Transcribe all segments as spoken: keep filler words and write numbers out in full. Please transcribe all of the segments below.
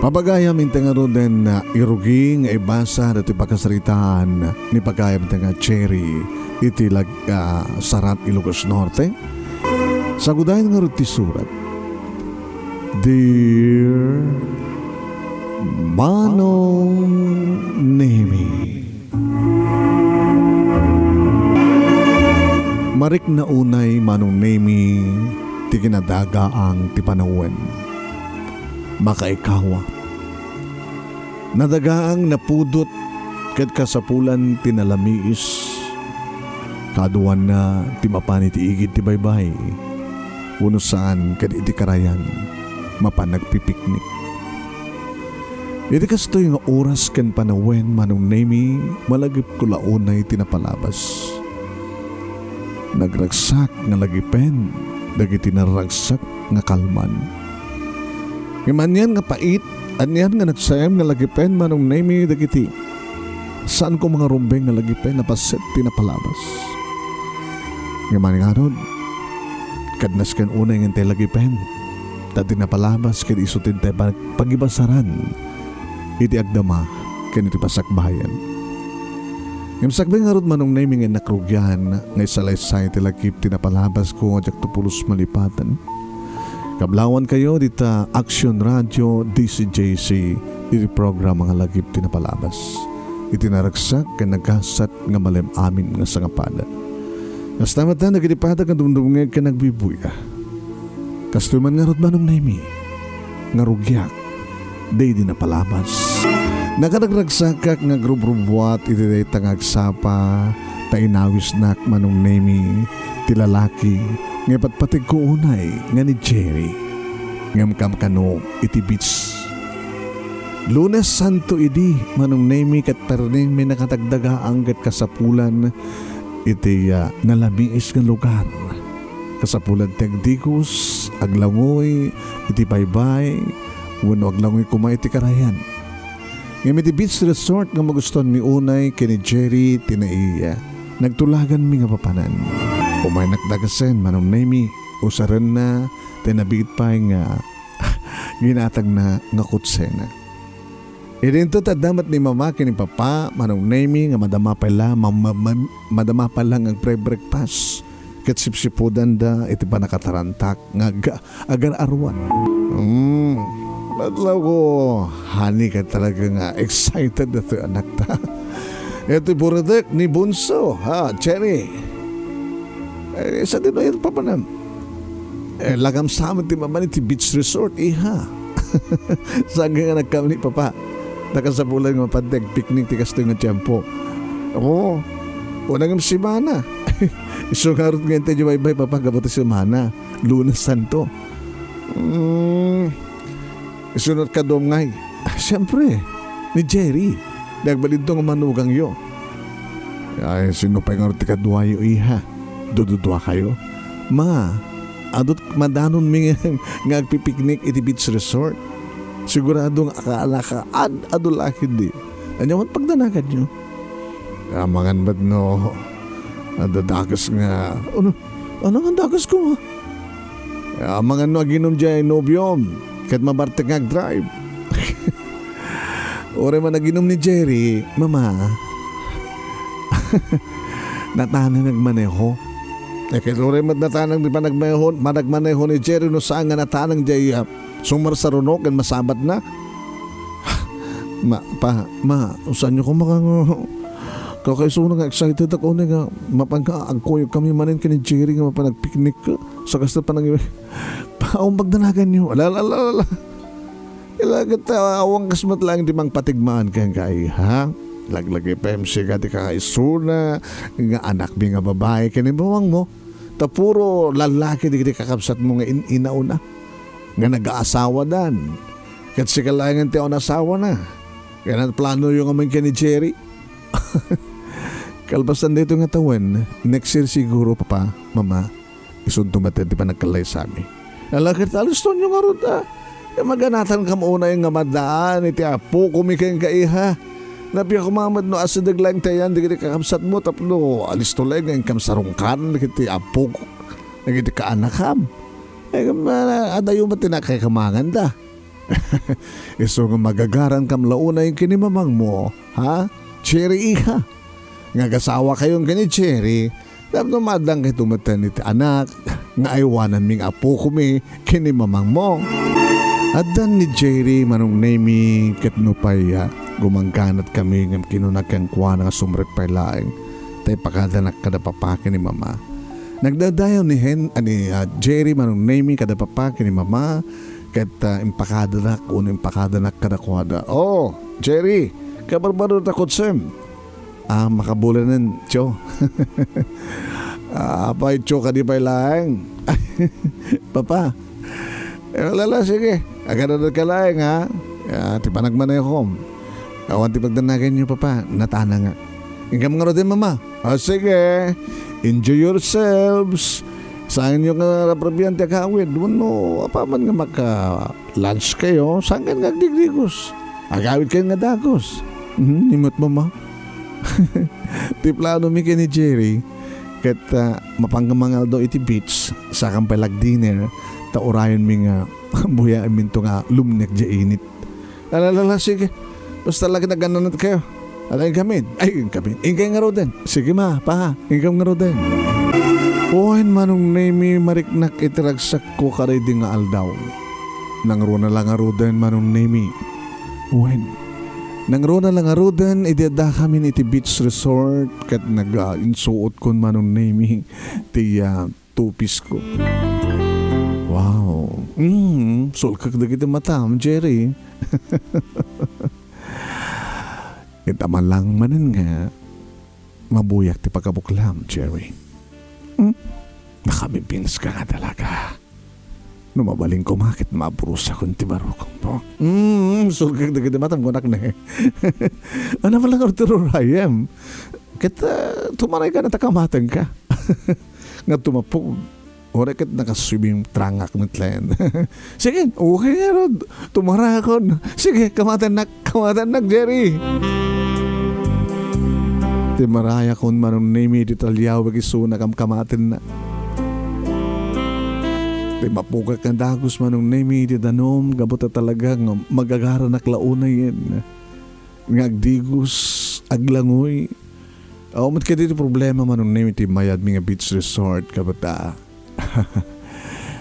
Pagayam, inton ngaruden, ah, irugi nga ibasa dati pakasaritaan ni pagayam nga Cherry iti lag-, ah, Sarat, Ilocos Norte. Sagudayen ngarud ti surat. Dear Manong Nemi. Marikna unay, Manong Nemi, ti kinadagaang ti panawen. Makaikawa. Nadagaang napudot ket kasapulan ti nalamiis. Kaaduanna ti mapan iti igid ti baybay, wenno saan ket iti karayan, mapan nagpipiknik. Iti kastoy nga oras ken panawen, Manong Nemi, malagipko la unay ti napalabas. Nagragsak nga lagipen dagiti naragsak nga kalman. Ngem anian nga pait, anian nga nagsayam nga lagipen, Manong Nemi, dagiti saanko nga rumbeng nga lagipen a paset ti napalabas. Ngem anian ngarud, kadnasken unay nga intay lagipen, ta ti napalabas ket isu ti intay pag-, pagibasaran iti agdama ken iti pasakbayan. Ngem sakbay ngarud, Manong Nemi, nga innak rugian nga isalaysay ti lagip ti napalabasko a diakto pulos malipatan. Kablawankayo dita Action Radio D C J C iti programa nga Lagip ti Napalabas. Iti naragsak ken nagasat nga malem-amin nga sangapada. Kasta met dagiti patag nga dumdumngeg ken agbuybuya. Kastoy man ngarud, Manong Nemi, nga rugiak daydi napalabas. Nakaragragsakak nga agrubrubbuat iti dayta nga agsapa, ta inawisnak, Manong Nemi, ti lalaki nga ipatpategko unay nga ni Jerry. Ngem kam kano iti beach. Lunes Santo idi, Manong Nemi, ket permi mi nakadagdagaang ket kasapulan iti, ah, nalamiis nga lugar. Kasapulan ti agdigos, aglangoy iti baybay, wenno aglangoy koma iti karayan. Ngem iti beach resort nga magustuanmi unay ken ni Jerry ti naiya, nagtulaganmi nga papanan. Umaynak dagasen, Manong Nemi, usarenna ti nabiit pay nga ginatangna nga kutsena. Idinto ti adda met ni Mama ken ni Papa, Manong Nemi, nga madama pay la, ma-, ma-, ma-, madama pay la nga agpre-breakfast ket sipsipudanda iti pannakatarantak nga ag-, agar-aruan. Hmm. Batlawko, honey, ket talaga nga excited datoy anakta. Iti burutek ni Bunso, ha, Cherry. Eh, sadino iti papanam? Eh, lagam sa amin ti mapan iti beach resort, iha. Saan nga nagkam ni Papa? Nakasapulan nga mapan ti agpiknik ti kastoy nga tiempo. Oo. Una nga semana. Isu ngarud nga intay baybay, Papa, gapu ti semana. Lunes Santo. Mm. Isunod ka dumngay. Ah, siyempre, ni Jerry. Nagbalinto nga manugangyo. Ay, sino pay nga ti kaduayo, iha? Dududua kayo? Ma, adut madanon mi nga, nga agpipiknik iti beach resort. Sigurado nga aka-, nakaad-adu la ketdi. Ania man pagdanagan nyo? Amangan met no, adda dakes nga, ano? Ano nga dakes ko? Amangan no aginom diay nobiom, ket mabartek nga agdrive. Uray man aginom ni Jerry, Mama. Natanang agmaneho. Eh, ket uray met natanang ti panagmaneho, panagmaneho ni Jerry no saan nga natanang diay, ah, sumarsaruno ken masabatna. Ma, pa, ma, saanyo koma nga, kakaisuna nga excited ako ni nga mapan nga agkuyog kami manen ken ni Jerry nga mapan agpiknik. Sa kasta panang-, pa, umbag danagan nyo. Ala, ala, ala, ala. Ilagat, ah, awan kas met laeng ti mangpatigmaan ken kay, ha? Laglagi pa M C ka ti kakaisuna nga anakmi nga babai ken ni bawang mo. Ta puro lallaki dagiti kakabsat mo nga in-, inauna nga nagaasawadan. Ket sika laengen ti awan asawana. Kaya plano yo nga manen ken ni Jerry. Kalpasan daytoy nga tawen, next year siguro, Papa, Mama, isunto met ti panagkallaysami. Ala, ket alistonyo ngarud, a. Maganatan kam unay nga maddaan iti apokomi ken kaiha. Napia koma met no asideg laeng ti ayan dagiti kakabsatmo tapno alisto laeng nga inkam sarungkaran dagiti apok, dagiti kaanakam. Eh, ma-, adayo met ti nakaikamanganda. Isu nga magagarankam la unay ken ni mamangmo, ha? Cherry, iha. Nga agasawakayon ken ni Cherry, tapno maaddangkayto metten iti anak nga aywananmi nga apokomi ken ni mamangmo. Addan ni Jerry, Manong Nemy, ket nupay, ah, gumangganatkami ngem kinuna kenkuana nga sumrek pay laeng ta ipakadanak kada papa ken ni mama. Nagdaydayaw ni Hen-, ani, ah, Jerry, Manong Nemy, kada papa ken ni mama, ket, ah, impakadanak, wenno impakadanak kadakuada. "Oh, Jerry, kabarbarutta kotsem." Ah, makabulanen, Tio. Ah, apay, Tio, kadi pay laeng? Papa, eh, wala la, sige. Agadadat ka laeng, ha? Ah, ti panagmanekom. Awan ti pagdanaganyo, Papa. Natana nga. Inkam ngaruden, Mama. Ah, sige. Enjoy yourselves. Saanyo nga raprabian ti agawid. Wenno, apaman nga maka-lunch kayo, saan nga agdigdigos? Agawid kayo nga dagus. Mhm, ni met, Mama. Ti planomi ken ni Jerry, ket, ah, mapang nga mangaldaw iti beach, saan pay la agdinner, ta urayonmi nga buyaenminto nga lumnek diay init. Ala, ala, ala, sige. Basta la ket agannanet kayo. Ala, inkamin. Ay, inkamin. Inkay ngaruden. Sige, ma, pa, inkam ngaruden. Wen, Manong Nemy, mariknak iti ragsakko kadaydi nga aldaw. Nangruna la ngaruden, Manong Nemy. Wen, nangruna la ngaruden idi addakamin iti beach resort ket nag, ah, insuotkon, Manong Nemy, ti, ah, tupisko. Wow. Mm, sulkek dagiti matam, Jerry. Ita malang manen nga mabuyak ti pagkabuklam, Jerry. Hmm? Nakabibins ka nga talaga. No mabalin koma ket mabrusakon ti barukongmo. Mm, sulkek dagiti matam kunak ne. Ano pala nga Arturo Rayem? Ket, ah, tumaray ka na ta kamaten ka. Nga tumapog. Uray ket naka-swimming trunk ak met laeng. Sige, okay ngarud. Tumarakon. Sige, kamatennak, kamatennak, Jerry. Timmarayakon, Manong Nemy, iti talliawek isuna kamkamatennak. Timmapugak nga dagus, Manong Nemy, iti danum, gapu ta talaga nga magagaranak la unayen. Nga agdigos, aglangoy. Awan met kadi ti problema, Manong Nemy, iti mayadmi nga beach resort, gapu ta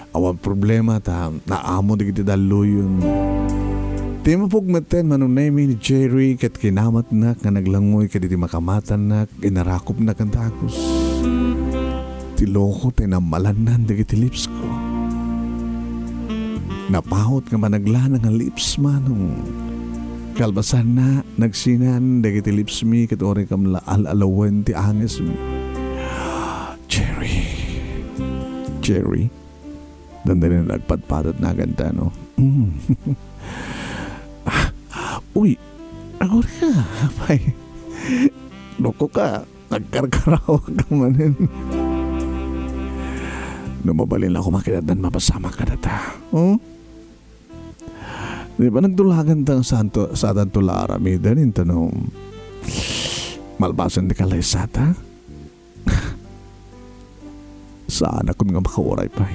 awan problema ta naammo dagiti dalluyon. Timmapog metten, Manong Nemy, ni Jerry ket kinamatnak nga naglangoy kadagiti makamatennak, inarakopnak nga dagus. Ti loko ta inammalannan dagiti lipsko. Napaut nga managlana nga lips, Manong. Kalpasanna, nagsinan dagiti lipsmi ket uray kam la al-alawen ti angesmi. Jerry. Jerry? Dandani nagpadpadat nagan ta, no? Mm. Ah, uy, agurayka, apay. Loko ka, nagkarkarawak ka manen. No mabalin la koma ket addan mapasamak kadata. Oh? Di ba nagdulagan ta nga santo, saadanto la aramiden, inta no malpasen ti kalaysata? Saanakon nga makauray pay.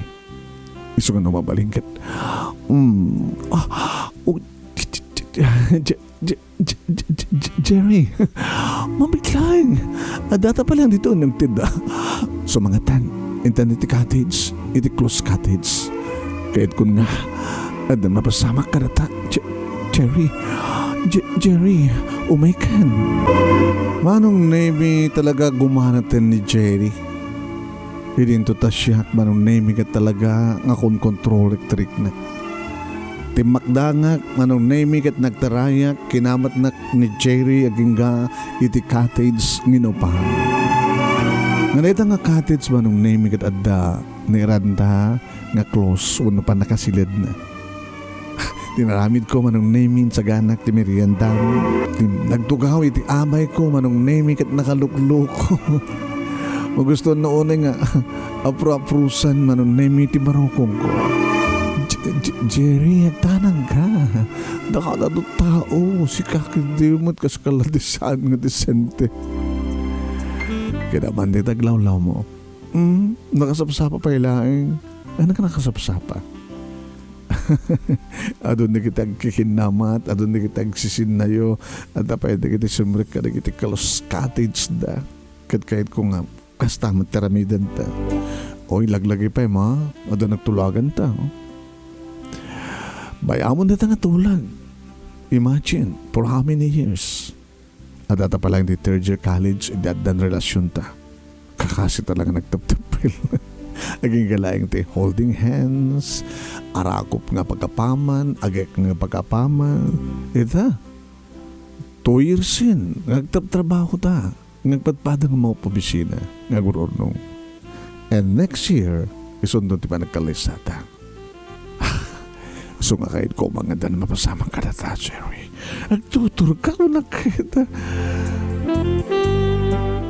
Isu nga no mabalin ket, mm, ah, oh, Je-, Je-, Je-, Je-, Je-, Je-, Jerry, mabit laeng. Addata pay laeng ditoy nagtedda. Sumangatan, intan iti cottage, iti close cottage. Kayatkon nga, addan mapasamak kadata, Je-, Jerry. Je-, Jerry, umaykan. Manong Nemy, talaga gumanaten ni Jerry. Idinto ta siak, Manong Nemy, ket talaga nga konkontrolek ti rikna. Timmakdangak, Manong Nemy, ket nagtarayak, kinamatnak ni Jerry agingga iti cottage nga inupahan. Nga dayta nga cottage, Manong Nemy, ket adda nairanta nga close wenno pannakasiledna. Tinaramidko, Manong Nemy, insaganak ti meriendam. Ti nagtugaw iti abayko, Manong Nemy, ket nakalukloko. Magustuanna unay nga apro-aprosan, Manong Nemy, ti barukongko. Je-, Je-, Jerry, agtanangka. Dakal a tao, sika ket di met kas kaladisan nga disente. Kinaman ti taglawlawmo. Hmm, nakasapsapa pay laeng. Ano ka nakasapsapa? Adun dagiti agkikinnamat, adun dagiti agsisinnayo, adda pay dagiti sumrek kadagiti kalus cottage da. Ket kayatko nga, kasta met ti aramidenta. Oy, laglagi pay, ma. Adda nagtulaganta. Bay-amon dayta nga tulag. Imagine, for how many years? Adda ta pay laeng ti third year college, idi addan relasionta. Kakasita laeng nga nagtaptapel. Agingga laeng ti holding hands, arakop nga pagkapaman, agek nga pagkapaman. Ita, two years in, nga agtrabtrabaho ta. Nga agpadpada nga maup-obisina, nga agurnong. And next year, isunto ti panagkalisata. So nga kayat ko nga addan mapasamak kadata, Jerry. Agtuturka ko na kita.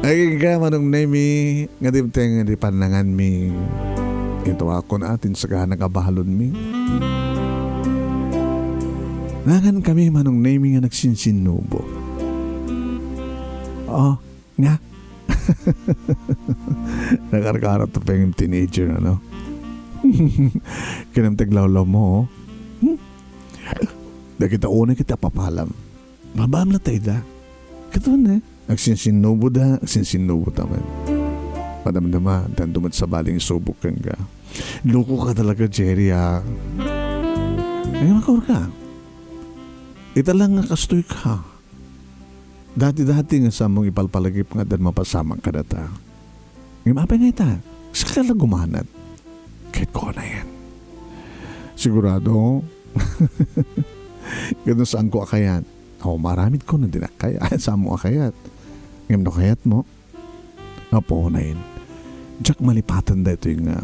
Agingga, Manong Nemi, nga dimteng di pannanganmi. Ito akon atin sagana nga balonmi. Nangan kami, Manong Nemi, nga nagsinsinnubo. Oh, nga? Nakarkara to pay nga teenager, ano? Kinamtag lawlaw mo, oh. Hmm? Dagita unay kita papalam. Mabam na tayo da. Kato na. Agsinsinnubo da, agsinsinnubo ta man. Madamdama, dandumat sa baling subok kangga. Loko ka talaga, Jerry, ah. Ay, makor ka. Ita lang nga kastoy ka. Dati-dati nga sammong ipalpalagip nga addan mapasamak kadata. Ngem apay nga ita? Saka la gumanat. Ket ko na yan. Sigurado? Ganun saan ko akayat? Aw, maramid ko na din akayat. Saan mo akayat? Ngem no kayat mo? Apo na yun. Diak malipatan daytoy nga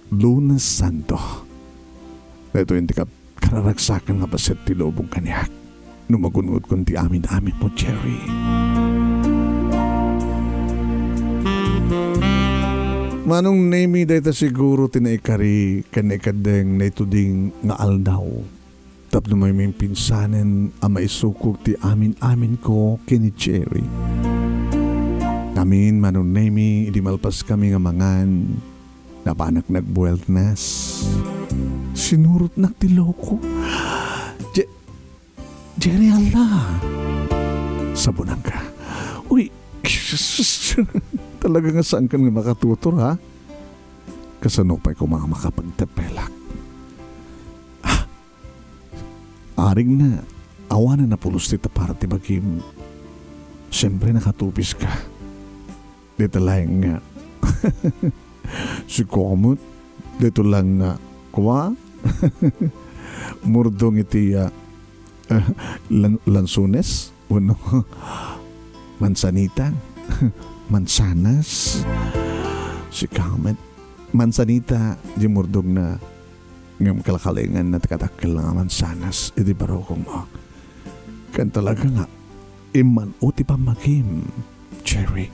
Lunes Santo. Daytoy ti kap-, kararagsakan nga paset ti lubong kaniak. No magun-odkon ti amin-amin mo, Jerry. Manong Nemi, dayta siguro ti naikari ken naikadeng naituding nga aldaw. Tapno maymin pinsanen a maisukog ti amin-amin ko ken ni Jerry. Amin, Manong Nemi, idi malpas kami nga mangan, napanak nagbueltas. Sinurotnak ti loko. Je-, Jerry, ala! Sabonanka. Uy, talaga nga saankan nga makatutor, ha? Kasano pay koma nga makapagtepelak? Ah, aring na, awanen a pulos ti tapar ti bagim. Siyempre, nakatupiska. Dita laeng nga. Si Komot, dito lang nga, kwa? Murdong iti, ah, ah, lan-, lansunes? Wenno, mansanita? Mansanas? Si Komot. Mansanita, di murdong na. Ngem kalakalengan na ti kadakkel nga mansanas iti barukongmo. Ken talaga nga, imman-o ti pammagim, Jerry.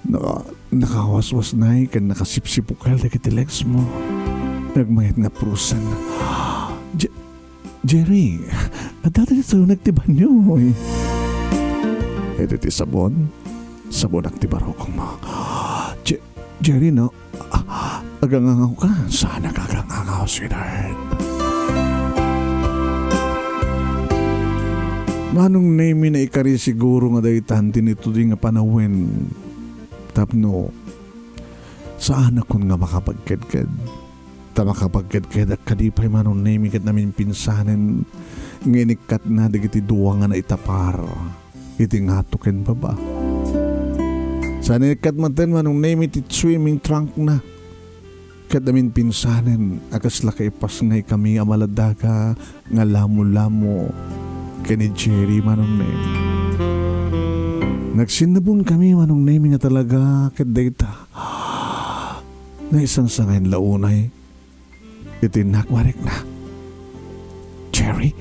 Naka-, nakawaswasnay ken nakasipsipukel dagiti legs mo. Nagmayat nga prusen. Je-, Jerry, adda ti sunog ti banyo, eh. Iti ti sabon? Sabonak ti barukongmo. Je-, Jerry, no? Ah, agangangaw ka? Saan ka agangangaw, sweetheart? Manong Nemi, naikari siguro nga daytan ti nitudi nga panawen. Tapno, saanakon nga makapagkedked. Ta makapagkedkedak kadi pay, Manong Nemi, ket naminpinsanen nga inikkatna dagiti dua nga naitapar iti ngato ken baba. Saan inikkat maten, Manong Nemi, ti swimming trunk na. Ket naminpinsanen a kasla kaipasngay kami a maladaga nga lamo-lamo ken ni Jerry, Manong Nemi. Nagsinnubon kami, Manong Nemi, nga talaga ket dayta. Naisangsangayan la unay iti nagwarek na. Jerry?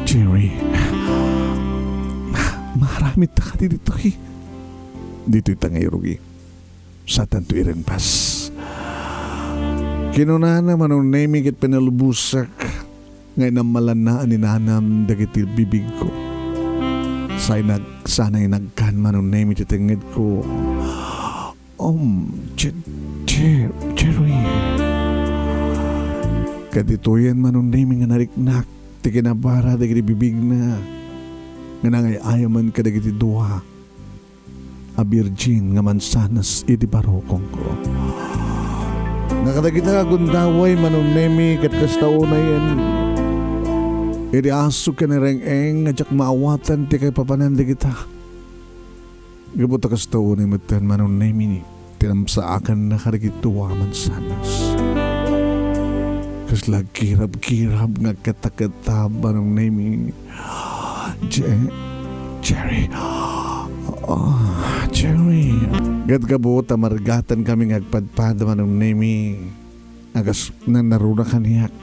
Jerry? Maaramid ta kadi ditoy? Ditoy ta nga irugi. Satanto irenpas. Kinunana, Manong Nemi, ket pinalubosak nga inammalanna a ninanam dagiti bibigko. Sa inag-, sana inagkan, Manong Nemi, ti tengngedko. Um, Je-, Je-, Jerry. Ket ditoyen, Manong Nemi, nga nariknak ti kinabara dagiti bibigna nga nangay-ayaman kadagiti dua a birgin nga mansanas iti barukongko. Nga kadagita nga gundaway, Manong Nemi, ket kasta unayen, iti asuk ken reng-eng nga diak maawatan ti kaipapanan dagita. Gapu ta kasta unay metten, Manong Nemi, ti namsaakanna kadagiti dua a mansanas. Kasla kirab-kirab nga agketa-keta, Manong Nemi. Je-, Jerry. Ah, Jerry. Ket gapu ta marigatankami nga agpadpada, Manong Nemi, a kas nanaruna kaniak.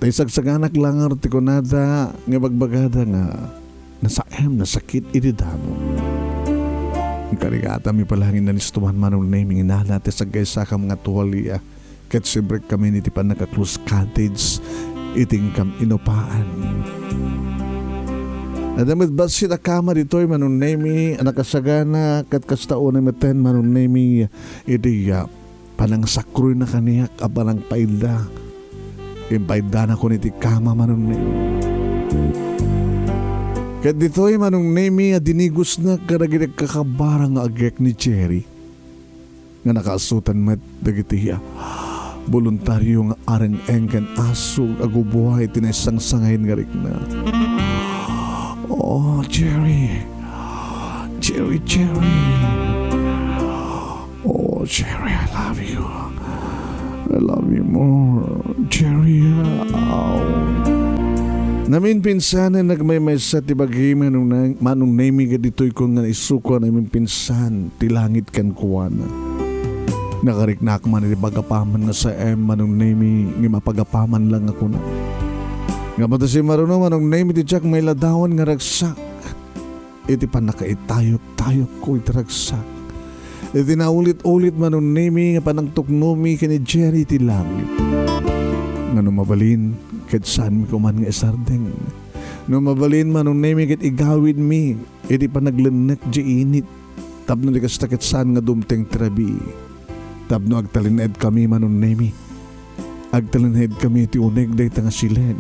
Ta isagsaganak laeng ti kunada nga ibagbagada nga nasaem, nasakit iti damo. Karigatami pay laeng nga nanistuan, Manong Nemi, nga inala ti saggaysakam nga tualia ket sibrek kami iti pannaka-close cottage iti inkam inupaan. Adda met bassit a kama ditoy, Manong Nemi, a nakasagana ket kasta unay metten, Manong Nemi, iti, ah, panangsakruyna kaniak a panangpaidda. Impaiddanakon iti kama, Manong Nemi. Ket ditoy, Manong Nemi, a dinigusnak kadagiti agkakabara nga agek ni Jerry, nga nakaasutan met dagiti, ah, boluntario nga areng-eng ken asuk a gubuay ti naisangsangayen nga rikna. Oh, Jerry. Jerry, Jerry. Oh, Jerry, I love you. I love you more, Jerry. Aw. Naminpinsanen nagmaymaysa ti bagim, Manong, Manong Nemi, ket ditoykon nga naisuko a naminpinsan ti langit kenkuana. Nakariknak man iti pagapaman nga saem, Manong Nemi, nga mapagapaman la nga kuna. Nga pati simaruno, Manong Nemi, ti diak mailadawan nga ragsak iti pannakaitayok-tayokko iti ragsak, iti naulit-ulit, Manong Nemi, nga panangtuknomi ken ni Jerry iti langit. Nga no mabalin, ket saanmi koma nga isardeng. No mabalin, Manong Nemi, ket igawidmi iti panaglennek diay init, tapno di kasta ket saan nga dumteng ti rabii. Tapno agtalinaedkami, Manong Nemi, agtalinaedkami iti uneg dayta nga siled.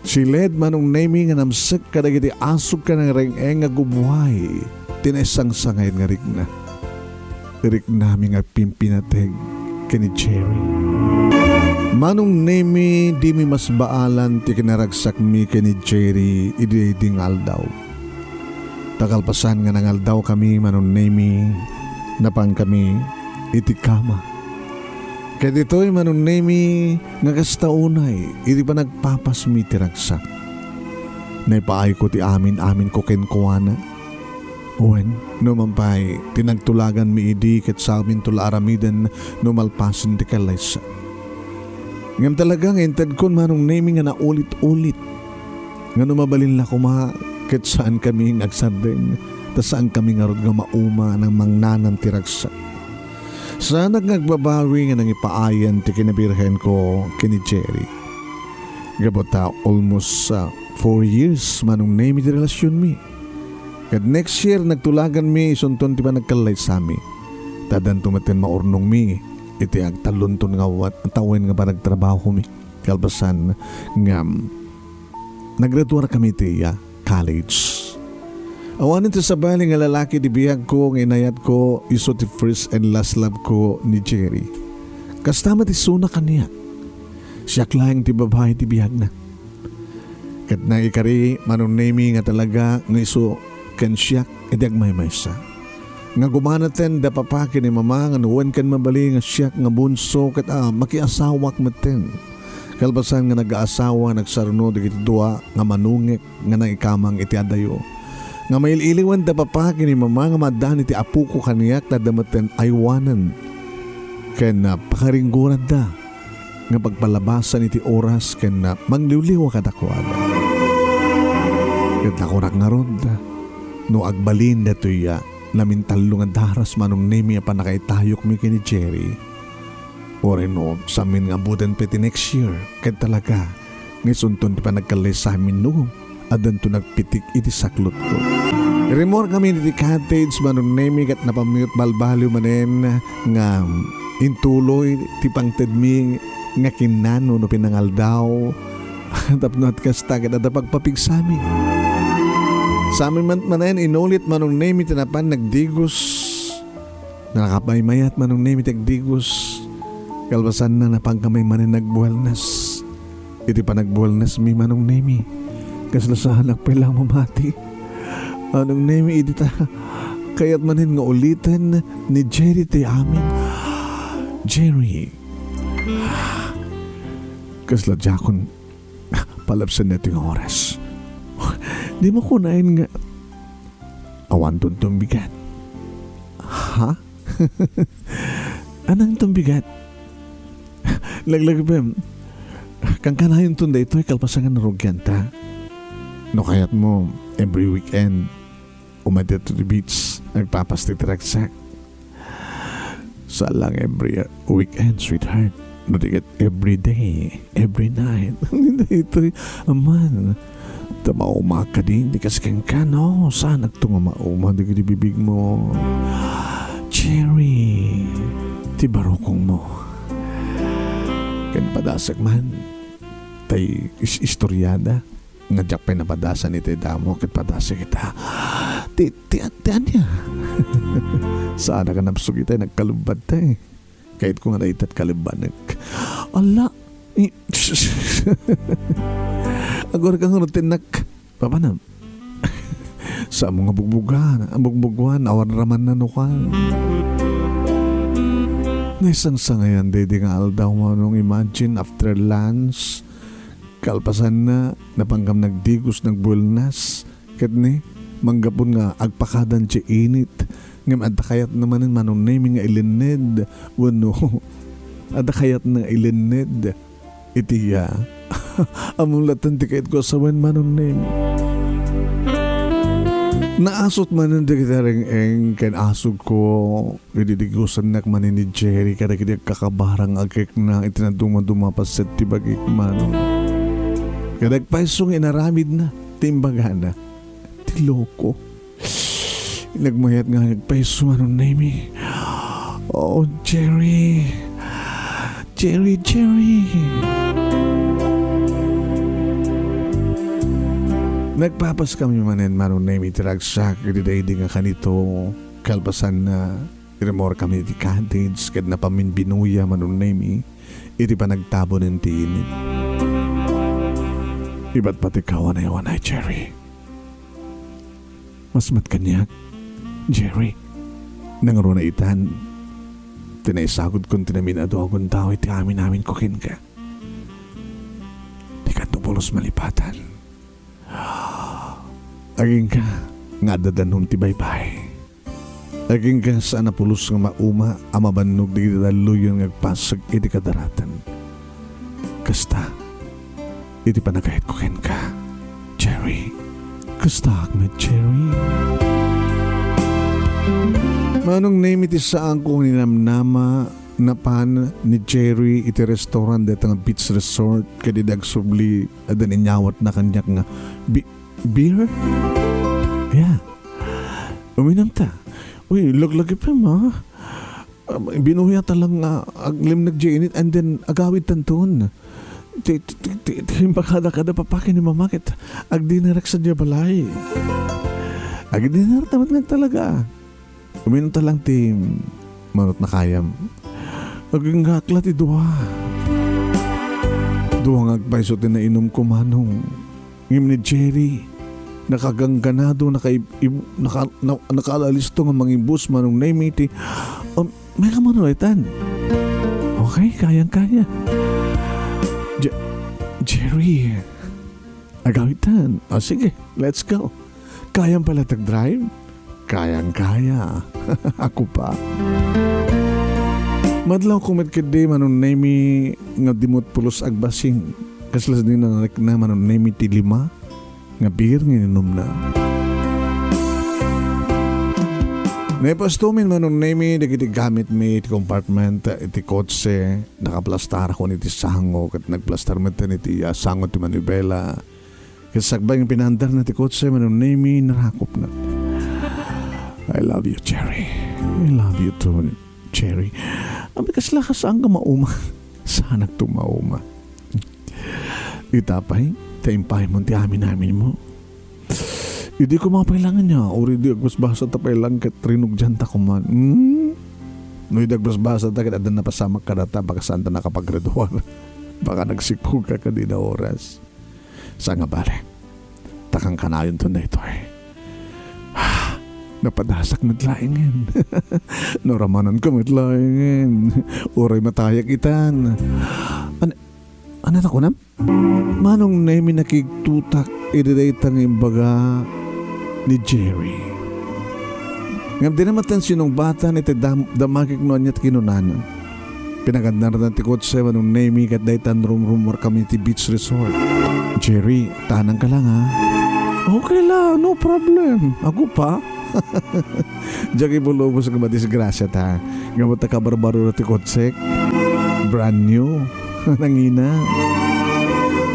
Siled, Manong Nemi, nga namsek kadagiti asuk ken reng-eng nga gubuay ti naisangsangayen nga rikna. Riknami nga agpimpinateg ken ni Jerry. Manong Nemi, dimi masbaalan ti kinaragsakmi ken ni Jerry idi daydi nga aldaw. Ta kalpasan nga nangaldawkami, Manong Nemi, napankami iti kama. Ket ditoy, Manong Nemi, nga kasta unay iti panagpapasmi ti ragsak. Naipaayko ti amin-aminko kenkuana. Wen, no man pay, ti nagtulaganmi idi ket saminto la aramiden no malpasen ti kallaysa. Ngem talaga nga intedkon, Manong Nemi, nga naulit-ulit nga no mabalin la koma ket saankami nga agsardeng, ta saankami ngarud nga mauma a mangnanam ti ragsak. Saanak nga agbabawi nga nangipaayan ti kinabirhenko ken ni Jerry. Gapu ta almost, ah, four years, Manong Nemi, ti relasionmi. Ket next year, nagtulaganmi isunton ti panagkallaysami. Ta addanto metten maurnongmi iti agtallonton nga wat-, tawen nga panagtrabahomi. Kalpasan nga naggraduarkami iti, ah, college. Awanen ti sabali nga lalaki ti biagko nga inayatko isu ti first and last love ko ni Jerry. Kasta met isuna kaniak. Siak laeng ti babai ti biagna. Ket naikari, Manong Nemi, nga talaga nga isu ken siak iti agmaymaysa. Nga gumanaten da papa ken ni mama nga no wen ken mabali nga siak nga bunso ket, ah, makiasawak metten. Kalpasan nga nagaasawa, nagsaruno dagiti dua nga manungek nga naikamang iti adayo. Nga mail-iliwen da papa ken ni mama nga maaddaan iti apoko kaniak ta adda metten aywanen ken, ah, pakaringgoradda nga pagpalabasan iti oras ken, ah, mangliwliwa kadakuada. Ket nakunak ngarud, no agbalin datoy, ah, namintallo nga daras, Manong Nemi, a pannakaitayokmi ken ni Jerry. Uray no, samin nga ammuden pay ti next year, ket talaga, nga isunton ti panagkallaysami no addanto nagpitik iti saklotko. Rimmuarkami iti cottage, Manong Nemi, ket napammiut balbaliw manen nga intuloy ti pangtedmi nga kinnano no pinangaldaw. Tapno at kasta ket adda pagpapigsami. Saan met manen inulit, Manong Nemi, ti napan nagdigos. Nakapaymayat, Manong Nemi, ti agdigos. Kalpasanna, napankamay manen nagbuelnas. Iti panagbuelnasmi, Manong Nemi, kasla saanak pay la mamati. Manong Nemi, idi ta kayat manen nga uliten ni Jerry ti amin. Jerry, kasla diakon palabsen daytoy nga oras. Dimo kunaen nga awanton tumbigat. Ha? Anang tumbigat? Laglagipem, kankanayonton daytoy kalpasan nga narugianta. No kayatmo, every weekend, umay dito ti beach, agpapasti ti ragsak. Saan lang every weekend, sweetheart. No di ket every day, every night. Daytoy, aman. Ta mauma kadi, di kas kenka, no? Saanak to nga mauma, dagiti bibigmo. Jerry, ti barukongmo. Ken padasek man, tay is-, istoriada. Nga diak pay napadasan iti damo ket padasek ita. Ti, ti, ti ania? Saanak a napsugitay, nagkalubbattay. Kayatko nga dayta ti kalubbanek. Ala, i-, agurek nga rutinnak. Papanam. Sa mo nga bugbugan, ang bugbugan, awan raman na nukan. Naisangsangayan daydi nga aldaw, Manong, imagine, after lunch, kalpasanna, napanggam nagdigos, nagbuelnas, ket ni, manggapon nga agpakadan ti init, ngem adda kayatna manen, Manong Nemi, nga ilinned, wenno, adda kayatna nga ilinned iti, ah, ammom latta ti kayatko a sawen, Manong Nemi. Naasut manen dagiti reng-eng ken asugko. Idi digosennak manen ni Jerry kadagiti agkakabarang agkekna iti nadumaduma a paset ti bagik, Manong. Ket agpayso nga inaramidna ti imbagana. Ti loko. Nagmayat nga agpayso, Manong Nemi. Oh, Jerry. Jerry, Jerry. Nagpapaskami manen, Manong Nemi, ti ragsak iti daydi nga kanito. Kalpasanna, rimmuarkami iti cottage ket napaminbinuya, Manong Nemi, iti panagtabunen ti init. Ibat pati ka wanay-wanay, Jerry. Mas met kaniak, Jerry, nangruna itan ti naisagudkon ti namin a duagon tao iti amin-aminko kenka. Dikanto pulos malipatan. Agingga nga adda danum ti baybay. Agingga saan a pulos nga mauma a mabannog dagiti dalluyon nga agpasek iti kadaratan. Kasta, iti panagayatko kenka, Jerry. Kastaak met, Jerry. Manong Nemi, ti saanko nga ninamnama, napan ni Jerry iti restaurant dayta nga beach resort, ket idi agsubli, adda inyawatna kaniak nga, "Bi-, beer?" Yeah. Uminumta. Uy, laglagipem, ah. Um, binuya ta lang nga aglimneg diay init and then agawidtanton. Ti, ti, ti, ti, ti, imbagada kada papaki ni Mama ket agdinerek sadiay balay. Agdinerek ta met nga talaga. Uminumta lang ti manutna kayam. Agingga ak la ti dua. Dua nga agpayso ti nainumko, Manong. Ngem ni Jerry, nakagangganado, nakaib-, ib-, naka-, na-, nakaalisto nga mangibus, Manong Nemi, ti, um, may kamano itan. Okay, kayang-kaya. Je-, Jerry, agawitan. O, sige, let's go. Kayam pala tag-drive? Kayang-kaya. Ako pa. Madlawko met ketdi, Manong Nemi, nga dimot pulos agbasing. Kasla di nanarikna, Manong Nemi, ti lima nga beer nga inumna. Naipastumin, Manong Nemi, dagiti gamitmi iti compartment iti kotse. Nakaplastarakon iti sango, ket nagplastar metten iti, ah, sango ti manibela. Ket sakbay nga pinaandarna ti kotse, Manong Nemi, narakopna. "I love you, Jerry. I love you too, Jerry." Amin, kasla ka saan ka mauma? Saanak tumauma. Ita pay, ta impaymo ti amin-aminmo. Idi koma pay lang ania, uray di agbasbasata pay lang ket rinugdianta koma. Hmm? No idi agbasbasata ket adda napasamak kadata, baka saanta nakapagraduar. Baka nagsikog ka kadin a oras. Saan nga bale, ta kankanayonton daytoy. Napadasak met laengen. Naramananko met laengen. Uray matayak itan. An-, ania ta kunam? Manong Nemi, nakigtotak idi dayta nga imbaga ni Jerry. Ngem dina met sinungbatan iti dam-, damagek no ania ti kinunana. Pinagannarna ti kotse, Manong Nemi, ket dayta rumrumuarkami iti beach resort. "Jerry, taananka lang, ha?" "Okay la, no problem. Agupa." Diak ibulubos nga madisgrasiata. Ngem ta kabarbaro ti kotsek. Brand new. Nangina.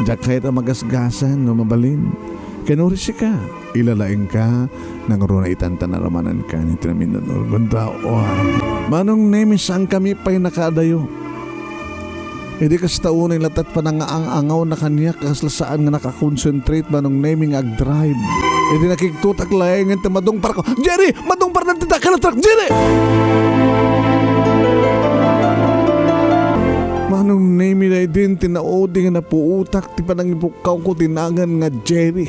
Diak kayat a magasgasan no mabalin. Ken uray sika, ilalaingka, nangruna itan ta naramananka iti namindan urgonta. Oy. Manong Nemi, saankami pay nakaadayo. Idi kasta unay latta ti panangaang-angawna kaniak, kasla saan nga nakakonsentrate, Manong Nemi, nga agdrive. Idi nakigtotak laengen ta madungparko, "Jerry! Madungparna ti dakkel a truck, Jerry!" Manong Nemi, daydi ti naudi nga napuotak ti panangipukkawko ti nagan nga Jerry.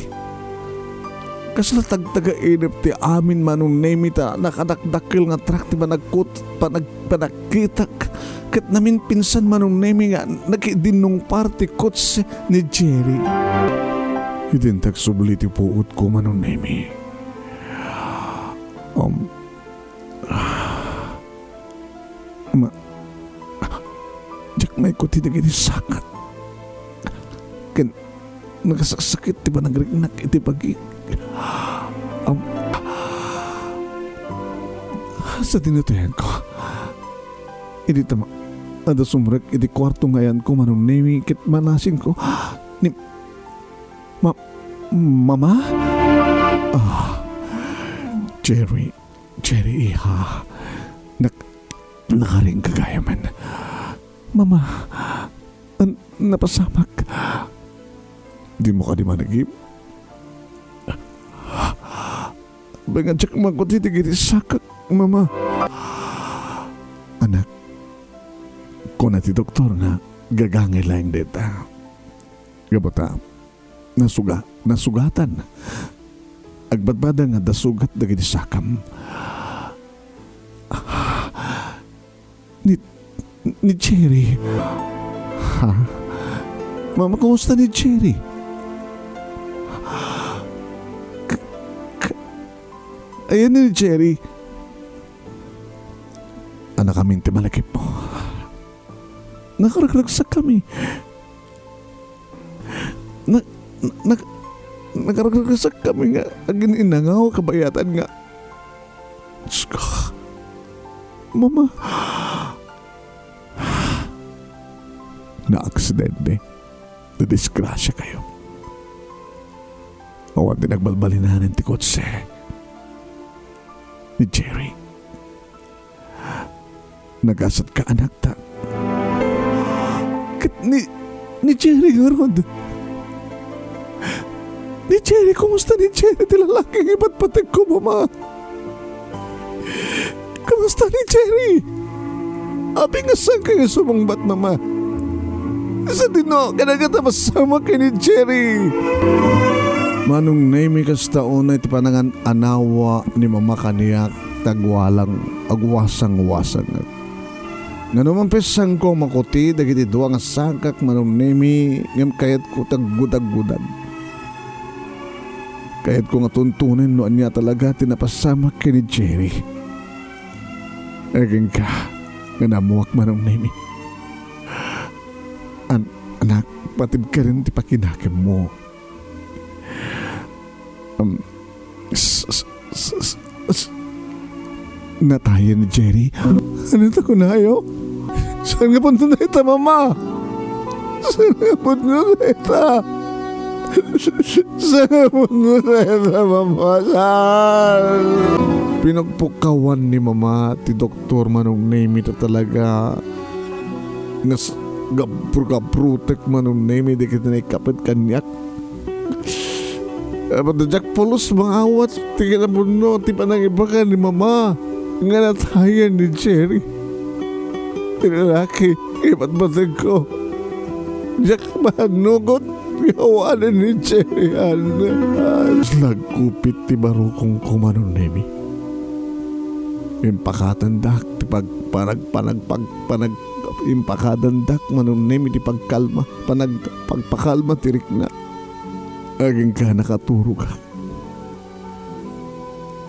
Kasla tagtagainep ti amin, Manong Nemi, ta nakadakdakkel nga truck ti panagkut-, panag-, panagkitak. Ket naminpinsan, Manong Nemi, nga nakidinnungpar ti kotse ni Jerry. Idin ta agsubli ti puotko, Manong Nemi. Um, Ma-, diak maikuti dagiti sakat. Ken nakasaksakit ti panagriknak iti bagik. Am-, sa dinutayanko. Idi ta ma-, adda sumrek iti kuarto nga ayanko, Manong Nemi, ket manasingko ni Ma-, Mama? Ah, Jerry, Jerry, iha. Nak-, nakaring gagayamen. Mama, an-, napasamak. Dimo kadi managip? Wen nga diak maikuti dagiti sakak, Mama. Anak, kuna ti doktor nga gagangay laeng dayta. Gapu ta, nasuga-, nasugatan. Agbadbada nga adda sugat dagiti sakam. Ni, ni Jerry. Ha? Mama, kumusta ni Jerry? K-, k-, ayan ni Jerry. Anakamin ti malakip mo. Nakaragsakkami. Na-, na-, nakaragsakkami nga agin-inangaw kabayatan nga, Diyos ko. Mama. Naaksidente. Nadisgrasya kayo. Awan ti nagbalbalinanan ti kotse ni Jerry. Nagasatka, anak, ta. Ket ni, ni Jerry ngarud. Ni Jerry, kumusta ni Jerry ti lalaki nga ipatpategko, Mama? Kumusta ni Jerry? Apay nga saanka nga sumungbat, Mama? Sadino, kadagata masamak ken ni Jerry. Manong Nemi, kasta unay ti panangan-anawa ni Mama kaniak, tagwalang, agwasang-wasangek. Ngano man pay saanko a makuti dagiti dua nga sakak, Manong Nemi, ngem kayatko ti aggudaggudag. Kayatko nga tuntunen no ania talaga ti napasamak ken ni Jerry. Agingga nga naammoak, Manong Nemi. An-, anak, patibka rin ti pakinakemmo. Um, s-, s-, s-, s-, s-, natayen ni Jerry. Ano ta kunayo? Saan nga punto na ita, Mama? Saan nga punto na ita? Saan nga punto na ita, Mama? Saan? Pinagpukawan ni Mama ti doktor, Manong Nemi, ta talaga nga s-, Gabru-gabrutek, Manong Nemi, dagiti naikapet kaniak. Apo, diak pulos maawat ti kinapudno ti panangibaga ni Mama nga natayen ni Jerry. Ti lalaki, ipatpateg ko. Diak manugot nga awanen ni Jerry, Ana. Nagkupit ti barukongko, Manong Nemi. Impakadandak ti pag-, panag-, panag-, pag-, panag-, impakadandak, Manong Nemi, ti pagkalma, panag-, pagpakalma ti rikna. Agingga nakaturogak.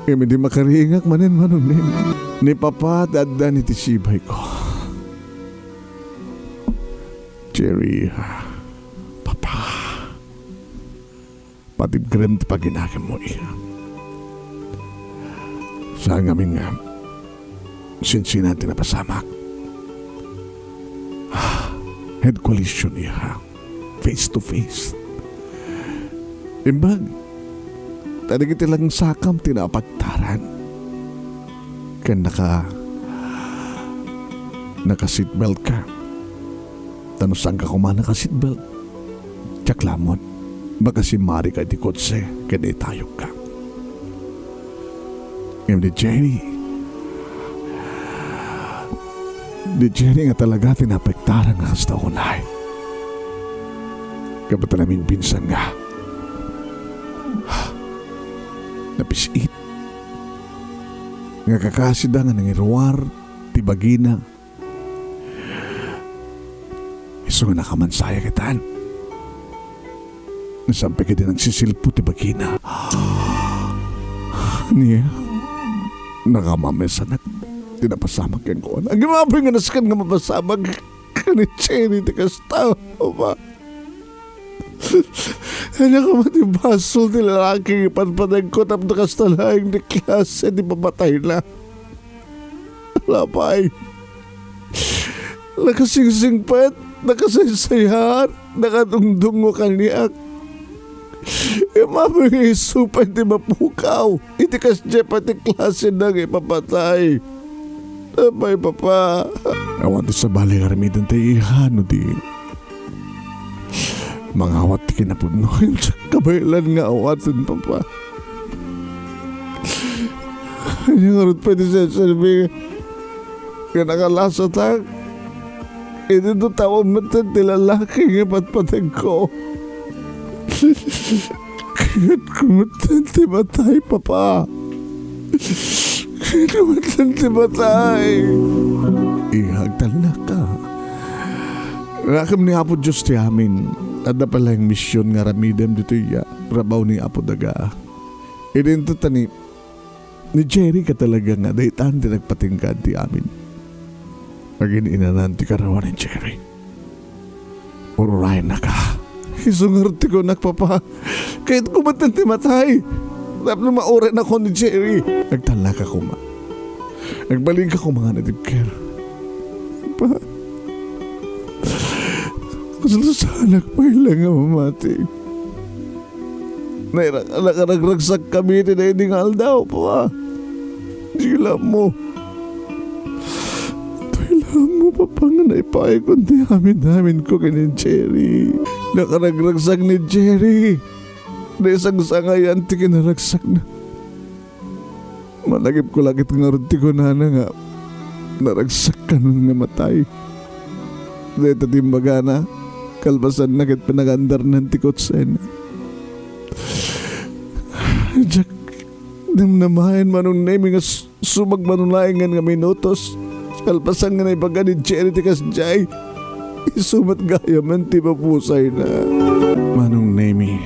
Ngem idi makaringak manen, Manong Nemi, ni Papa ti addan iti sibayko. Jerry, Papa, patibkerem ti paginagemmo, iha. Saan ngamin nga sinsinan ti napasamak. Head collision, iha. Face to face. Imbag, ta dagiti langsakam ti naapagtaran. Ken naka-, naka-seatbelt ka. Ta no saanka koma naka-seatbelt, diak lamon, makasimmari ka iti kotse ken itayogka. Ngem ni Jerry, ni Jerry nga talaga ti naapektaran nga kasta unay. Kabat a naminpinsan nga napis-it nga kakasida nga nangiruar ti bagina. Isu nga nakamansaya ketan. Nasampay kadi nagsisilpo ti bagina. Ania, nakamamesanak ti napasamak kenkuana. Agimamay nga nasken nga mapasamak ken ni Jerry ti kasta, Ama. Ania koma ti basol ti lalaki nga ipatpateg ko tapno kasta laeng ti klase ti papatayna? Lapay. Nakasingsingpet, nakasaysayaat, nakadungdungngo kaniak. Immapay nga isu pay ti mapukaw iti kasdiay pay ti klasena nga ipapatay. Apay, Papa? Awan ti sabali nga aramidenta, iha, no di mangawat ti kinapudno. Kabaelan nga awaten, Papa. Ania ngarud pay ti serserbi nga nakalasatak? Idi no tawon metten ti lalaki nga patpategko. Kayatko metten ti matay, Papa. Kayatko metten ti matay. Iha, agtalnaka. Rakem ni Apo Dios ti amin. Adda pay laeng mision nga aramidem ditoy a rabaw ni Apo Daga. Idinto ta ni, ni Jerry ka talaga nga daytan ti nagpatingga ti amin. Agin-inanan ti kararuanan ni Jerry. Ururayennaka. Isu ngarud ti kunak, Papa. Kayatko metten ti matay tapno maurayenakon ni Jerry. Agtalnaka koma. Agbalinka koma nga natibker. Papa, kasla saanak pay la nga mamati. Naira-, nakaragragsakami iti daydi nga aldaw, Papa. Di la ammo. Di la ammo, Papa, nga naipaayko ti amin-aminko ken ni Jerry. Nakaragragsak ni Jerry. Naisangsangayan ti kinaragsakna. Malagipko la ket ngarud ti kunana nga naragsak kanon nga matay. Dayta ti imbagana, kalpasanna ket pinagaandarnan ti kotsena. Diak namnamaen, Manong Nemi, nga s-, subagmano laengen nga minutos, kalpasan nga naibaga ni Jerry ti kasdiay, isu met gayamen ti mapusayna. Manong Nemi,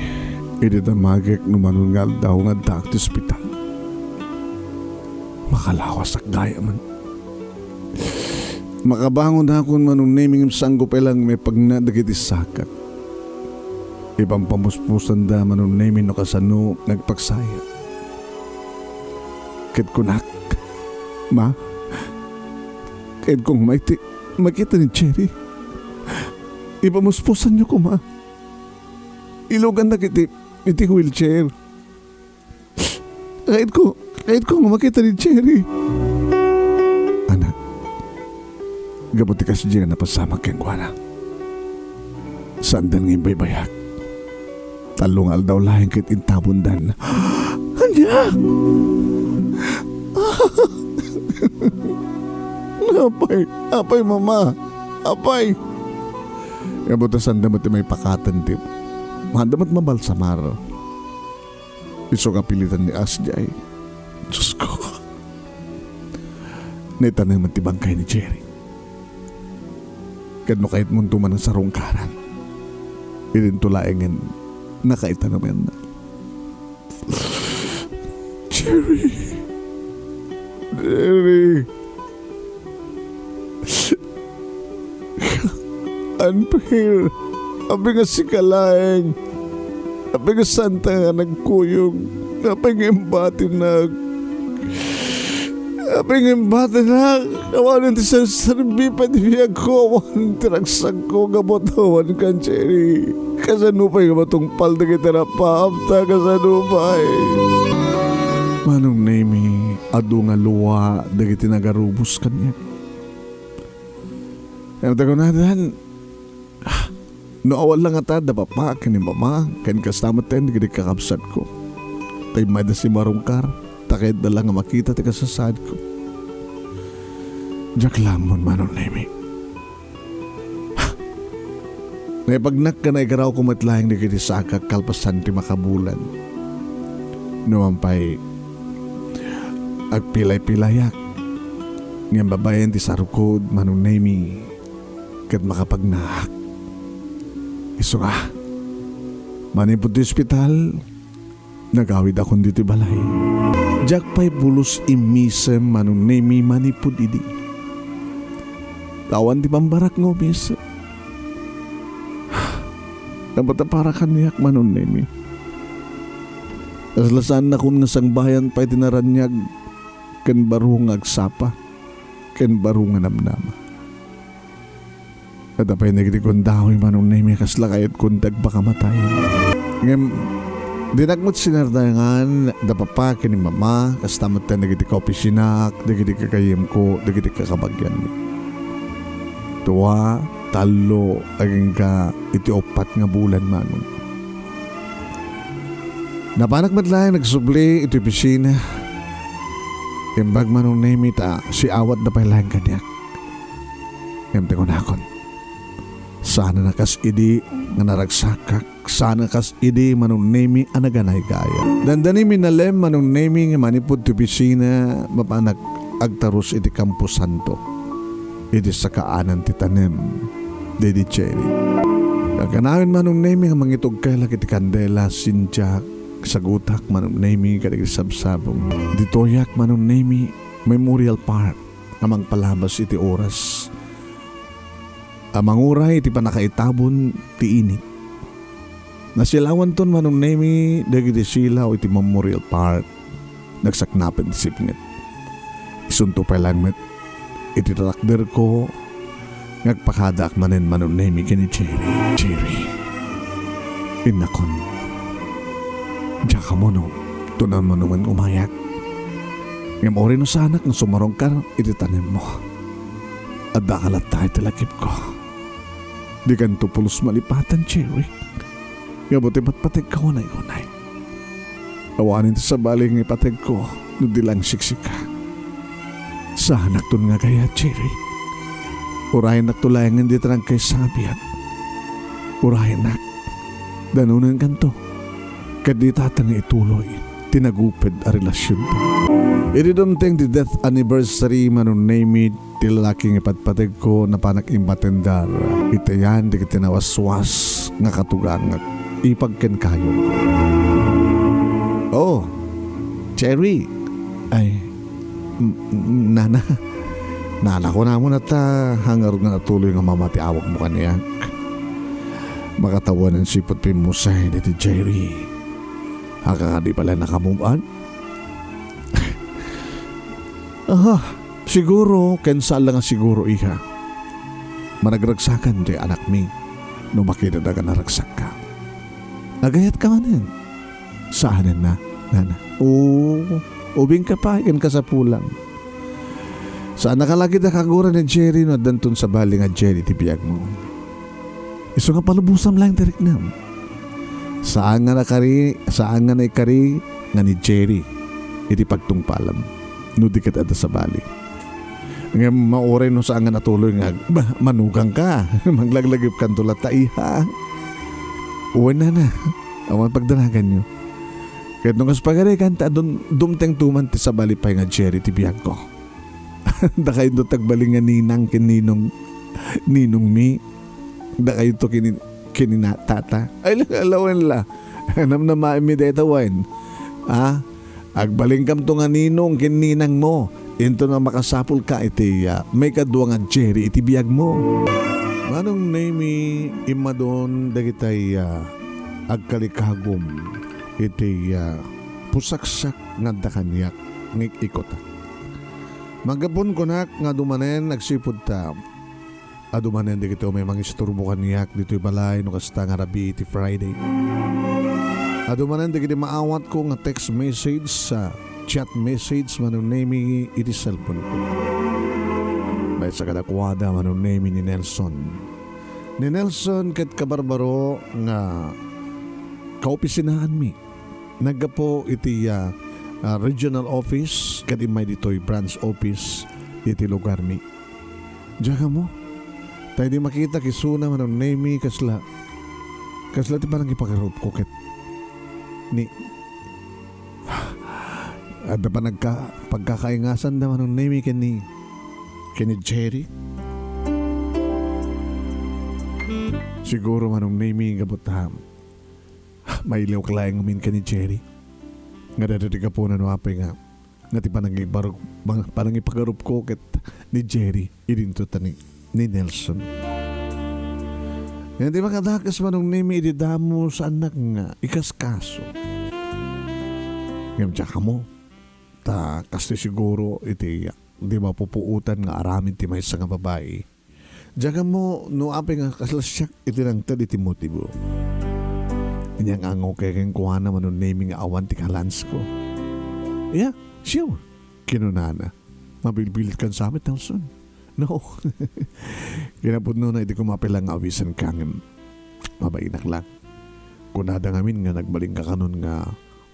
idi damagek no manon nga aldaw nga addaak ti ospital, makalawasak gayamen. Makabangonakon, Manong Nemi, ngem saanko pay la nga maipagna dagiti sakak. Ipampamuspusanda, Manong Nemi, no kasano nga agpagsaya. Ket kunak, Ma, kayatko nga maiti-, makita ni Jerry. Ipamuspusanyo koma. Ilugannak iti, iti wheelchair. Kayatko, kayatko nga makita ni Jerry. Anak, gapu ti kasdiay a napasamak kenkuana, Saandan nga imbaybayak. Tallo nga aldaw laeng ket intabondan. Ania? Apay, apay, mama. Apay. Nga buta sanda met ti maipakaten ti, sanda met mabalsamar. Isu nga pilitan ni Asjay. Diyos ko. Naitanem met ti bangkay ni Jerry. Ket no kayatmonto man nga sarungkaran, idinto laengen nakaitanemenna. Jerry. Jerry. Unfair. Apay nga sika laeng. Apay nga saanta nga nagkuyog. Apay nga imbatinak. Apay nga imbatinak. Awanen ti serserbi pay ti biagko. Awanen ti ragsakko. Gapu ta awan kan Jerry. Kasano pay nga matungpal dagiti napaapta? Kasano pay? Manong Nemi, adu nga lua dagiti nagarubos kaniak. Ket ta kunadan, "Ah, no awan la ngata da papa ken ni mama, ken kasta met dagiti kakabsatko. Ta immayda simarungkar, ta kayatda la nga makita ti kasasaadko." Diak la ammon, Manong Nemi. Naipagnak ken naigaraw ko met laeng dagiti sakak kalpasan ti makabulan. Numan pay, agpilay-pilayak. Ngem babaen ti sarukod, Manong Nemi, ket makapagnaak. Isu nga, manipud ti ospital, nagawidakon ditoy balay. Diak pay pulos immisem, Manong Nemi, manipud idi. Ta awan ti pambarak nga umisem. Napatapara kaniak, Manong Nemi. Kasla saannakon nga sangbayan pay ti naraniag ken baro nga agsapa ken baro nga namnama. Adda pay dagiti kundawi, Manong Nemi, kasla kayatkon ti agpakamatay. Ngem, dinak met sinardayangan da papa ken ni mama, kasta met dagiti kaopisinak, dagiti gagayyemko, dagiti kakabagianmi. Dua, tallo, agingga iti uppat nga bulan, Manong. Napanak met laeng nagsubli iti opisina. Imbag, Manong Nemi, ta siawatda pay laeng kaniak. Ngem ti kunakon, saan a kas idi nga naragsakak, saan a kas idi, Manong Nemi, a naganay gayam. Dandani minalem, Manong Nemi, nga manipud ti opisina, mapanak agtarus iti kamposanto, iti sakaanan ti tanem daydi Jerry. Kakanawen, Manong Nemi, nga mangitugkaylak iti kandela, sindiak, sagutak, Manong Nemi, kadagiti sabsabong. Ditoyak, Manong Nemi, Memorial Park, nga mangpalabas iti oras a manguray iti pannakaitabon ti init. Nasilawanton, Manong Nemi, dagiti silaw iti Memorial Park. Nagsaknapen ti sipnget. Isunto pay laeng met iti tatakderko nga agpakadaak manen, Manong Nemi, ken ni Jerry. Jerry, innakon, diak ammono, tunan mo no man umayak. Ngem uray no saanak nga sumarungkar iti tanemmo, addaka latta iti lagipko. Dikanto pulos malipatan, Jerry. Gapu ti patpategko unay-unay. Awanen ti sabali nga ipategko no di laeng siksika. Saanakton nga agayat, Jerry. Urayennakto laengen dita nagkaisabian. Urayennak. Danonenkanto. Ket dita ta nga ituloy ti naguped a relasionta. Idi dumteng ti death anniversary, Manong Nemi, ti lalaki nga ipatpategko, napanak immatendar iti ayan dagiti nawaswas nga katugangak ipagkenkayo. Oh, Jerry. Ay, m-, m-, nana. Nana, kunam ta hangarod nga natuloy nga mama ti awagmo kaniak. Makatawanen sipud pimmusay daydi Jerry. Aka, di pala naka-move on? Aha, siguro, ken saan la nga siguro, iha. Managragsakan ti anakmi no makitana nga naragsakka. Agayatka manen? Saanen, nana. O, ubingka pay ken kasapulam. Saannaka la ketdi a kaguran ni Jerry no addanton sabali nga Jerry ti biagmo. Isu nga palubosam laeng ti riknam. Saan nga nakari, saan nga naikari nga ni Jerry iti pagtungpalam. No di ket adda sabali. Ngem mauray no saan nga natuloy nga, "Bah, manugangka. Maglaglagipkanto latta, iha." Wen, nana, awan pagdanaganyo. Ket no kas pagarikan ta dun-, dumtengto man ti sabali pay nga Jerry ti biagko. Dakayto ti agbalin nga ninang ken ninong, ninongmi. Dakayto ken, ken ni na-, tata. Ay, la, lawen la. Namnamaenmi dayta wen. Ha? Agbalinkamto nga ninong ken ninangmo. Inton nga makasapulka iti, ah, maikadua nga Jerry iti biagmo. Manong Nemy, immadon dagitay, ah, agkalikagum iti, ah, pusaksak nga adda kaniak nga ik-ikutak. Manggapuan kunak nga adu manen agsipud ta adu manen dagiti umay mangisturbo kaniak ditoy balay no kasta nga rabii iti Friday. Adu manen dagiti maawatko nga text message, sa chat message, Manong Nemy, iti cellphone ko. Maysa kadakuada, Manong Nemy, ni Nelson. Ni Nelson ket kabarbaro nga kaopisinaanmi. Naggapu iti, ah, ah, regional office ket immay ditoy branch office iti lugarmi. Diak ammo. Ta idi makitak isuna, Manong Nemy, kasla, kasla ti panangipagarupko ket ni, adda panagka-, pagkakaingasanda, Manong Nemy, ken ni, ken ni Jerry. Siguro, Manong Nemy, gapu ta mailiwka laeng ngamin ken ni Jerry. Nga daytoy ti gapuna no apay nga, nga ti panangibarug-, pang-, panangipagarupko ket ni Jerry, idinto ta ni, ni Nelson. Ngem ti makadakes, Manong Nemy, idi damo saannak nga ikaskaso. Ngem diak ammo, ta kastoy siguro iti di mapupuotan nga aramid ti maysa nga babai. Diak ammo no apay nga kasla siak iti nangted iti motibo. Inya nga angawko kenkuana, Manong Nemy, nga awan ti kalansko. "Yeah, sure," kinunana. "Mabilbilitkan sa met, Nelson." "No." Kinapudnona, idi kumapilan nga awisenka ngem mabainak lang. Kunada ngamin nga nagbalinka kanon nga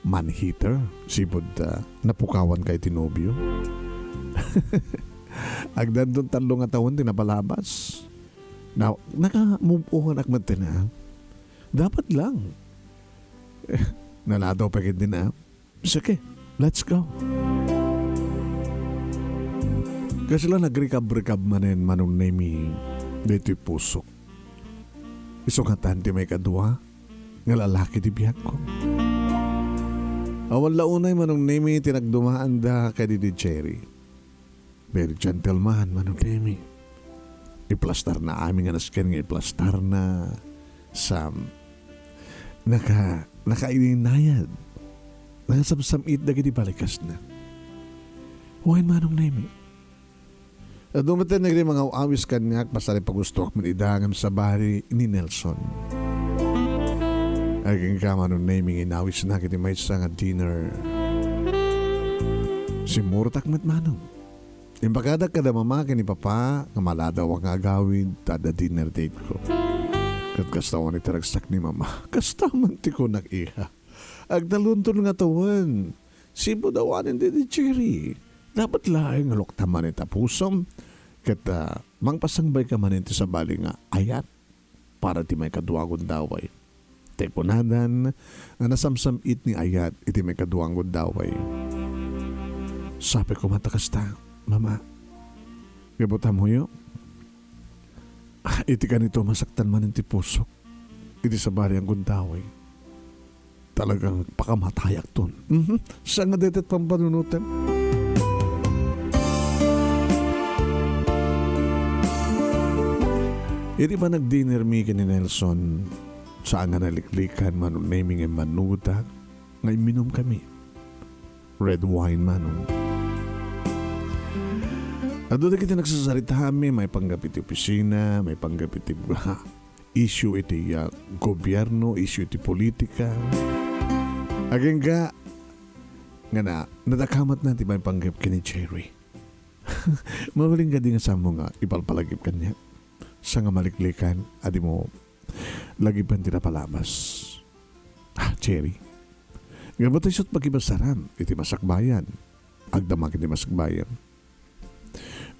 man-hater, sipud, ah, napukawanka iti nobio. Agdanton tallo nga tawen ti napalabas. Na-, naka-move on ak met, ah. Dapat lang. Naladaw pa ketdin, ah. Sige, let's go. Kasla nagrikab-rikab manen, Manong Nemy, daytoy pusok. Isu ngatan ti maikadua nga lalaki ti biagko. Awan la unay, Manong Nemy, ti nagdumaanda kadi ni Jerry. Very gentleman, Manong Nemy. Iplastarna amin nga nasken nga iplastarna. Sam, naka-, nakaininayad. Nakasamsam-it dagiti balikasna. Wen, Manong Nemy. Adu met ti nagri mangaw-awis kaniak, pasaray pagustoak met ida ngem sabali ni Nelson. Agingga, Manong Nemy, nga inawisnak iti maysa nga dinner. Simmurtak met, Manong. Imbagadak kada Mama ken ni Papa nga maladawak nga agawid ta adda dinner date ko. Ket kasta man iti ragsak ni Mama. Kasta man ti kunak, iha. Agtalunton nga tawen. Sipud awanen daydi Jerry. Dapat laeng nga luktam manen ti pusom. Ket, ah, mangpasangbayka manen ti sabali nga ayat para ti maikadua a gundaway. Ti kunadan nga nasamsam-it ni ayat iti maikadua a gundaway. Sapay koma ta kasta, Mama. Gapu ta ammoyo, iti kanito masaktan manen ti pusok iti sabali a gundaway. Talagang pakamatayakton. Mhm. Saan nga dayta ti pampanunotem? Iti panagdinermi ken ni Nelson, saan nga naliklikan, Manong Nemy, nga immanuda nga imminumkami. Red wine, Manong. Adu dagiti nagsasaritami, maipanggep iti opisina, maipanggep iti issue iti, ah, gobierno, issue iti politika. Agingga nga na, nadakamatna ti maipanggep ken ni Jerry. Mabalin kadi nga saanmo nga ipalpalagip kaniak? Saan nga maliklikan a dimo, lagipen ti napalabas. Ah, Cherry. Ngem ta isut' pakibasaram iti masakbayan. Agdama ken ti masakbayan.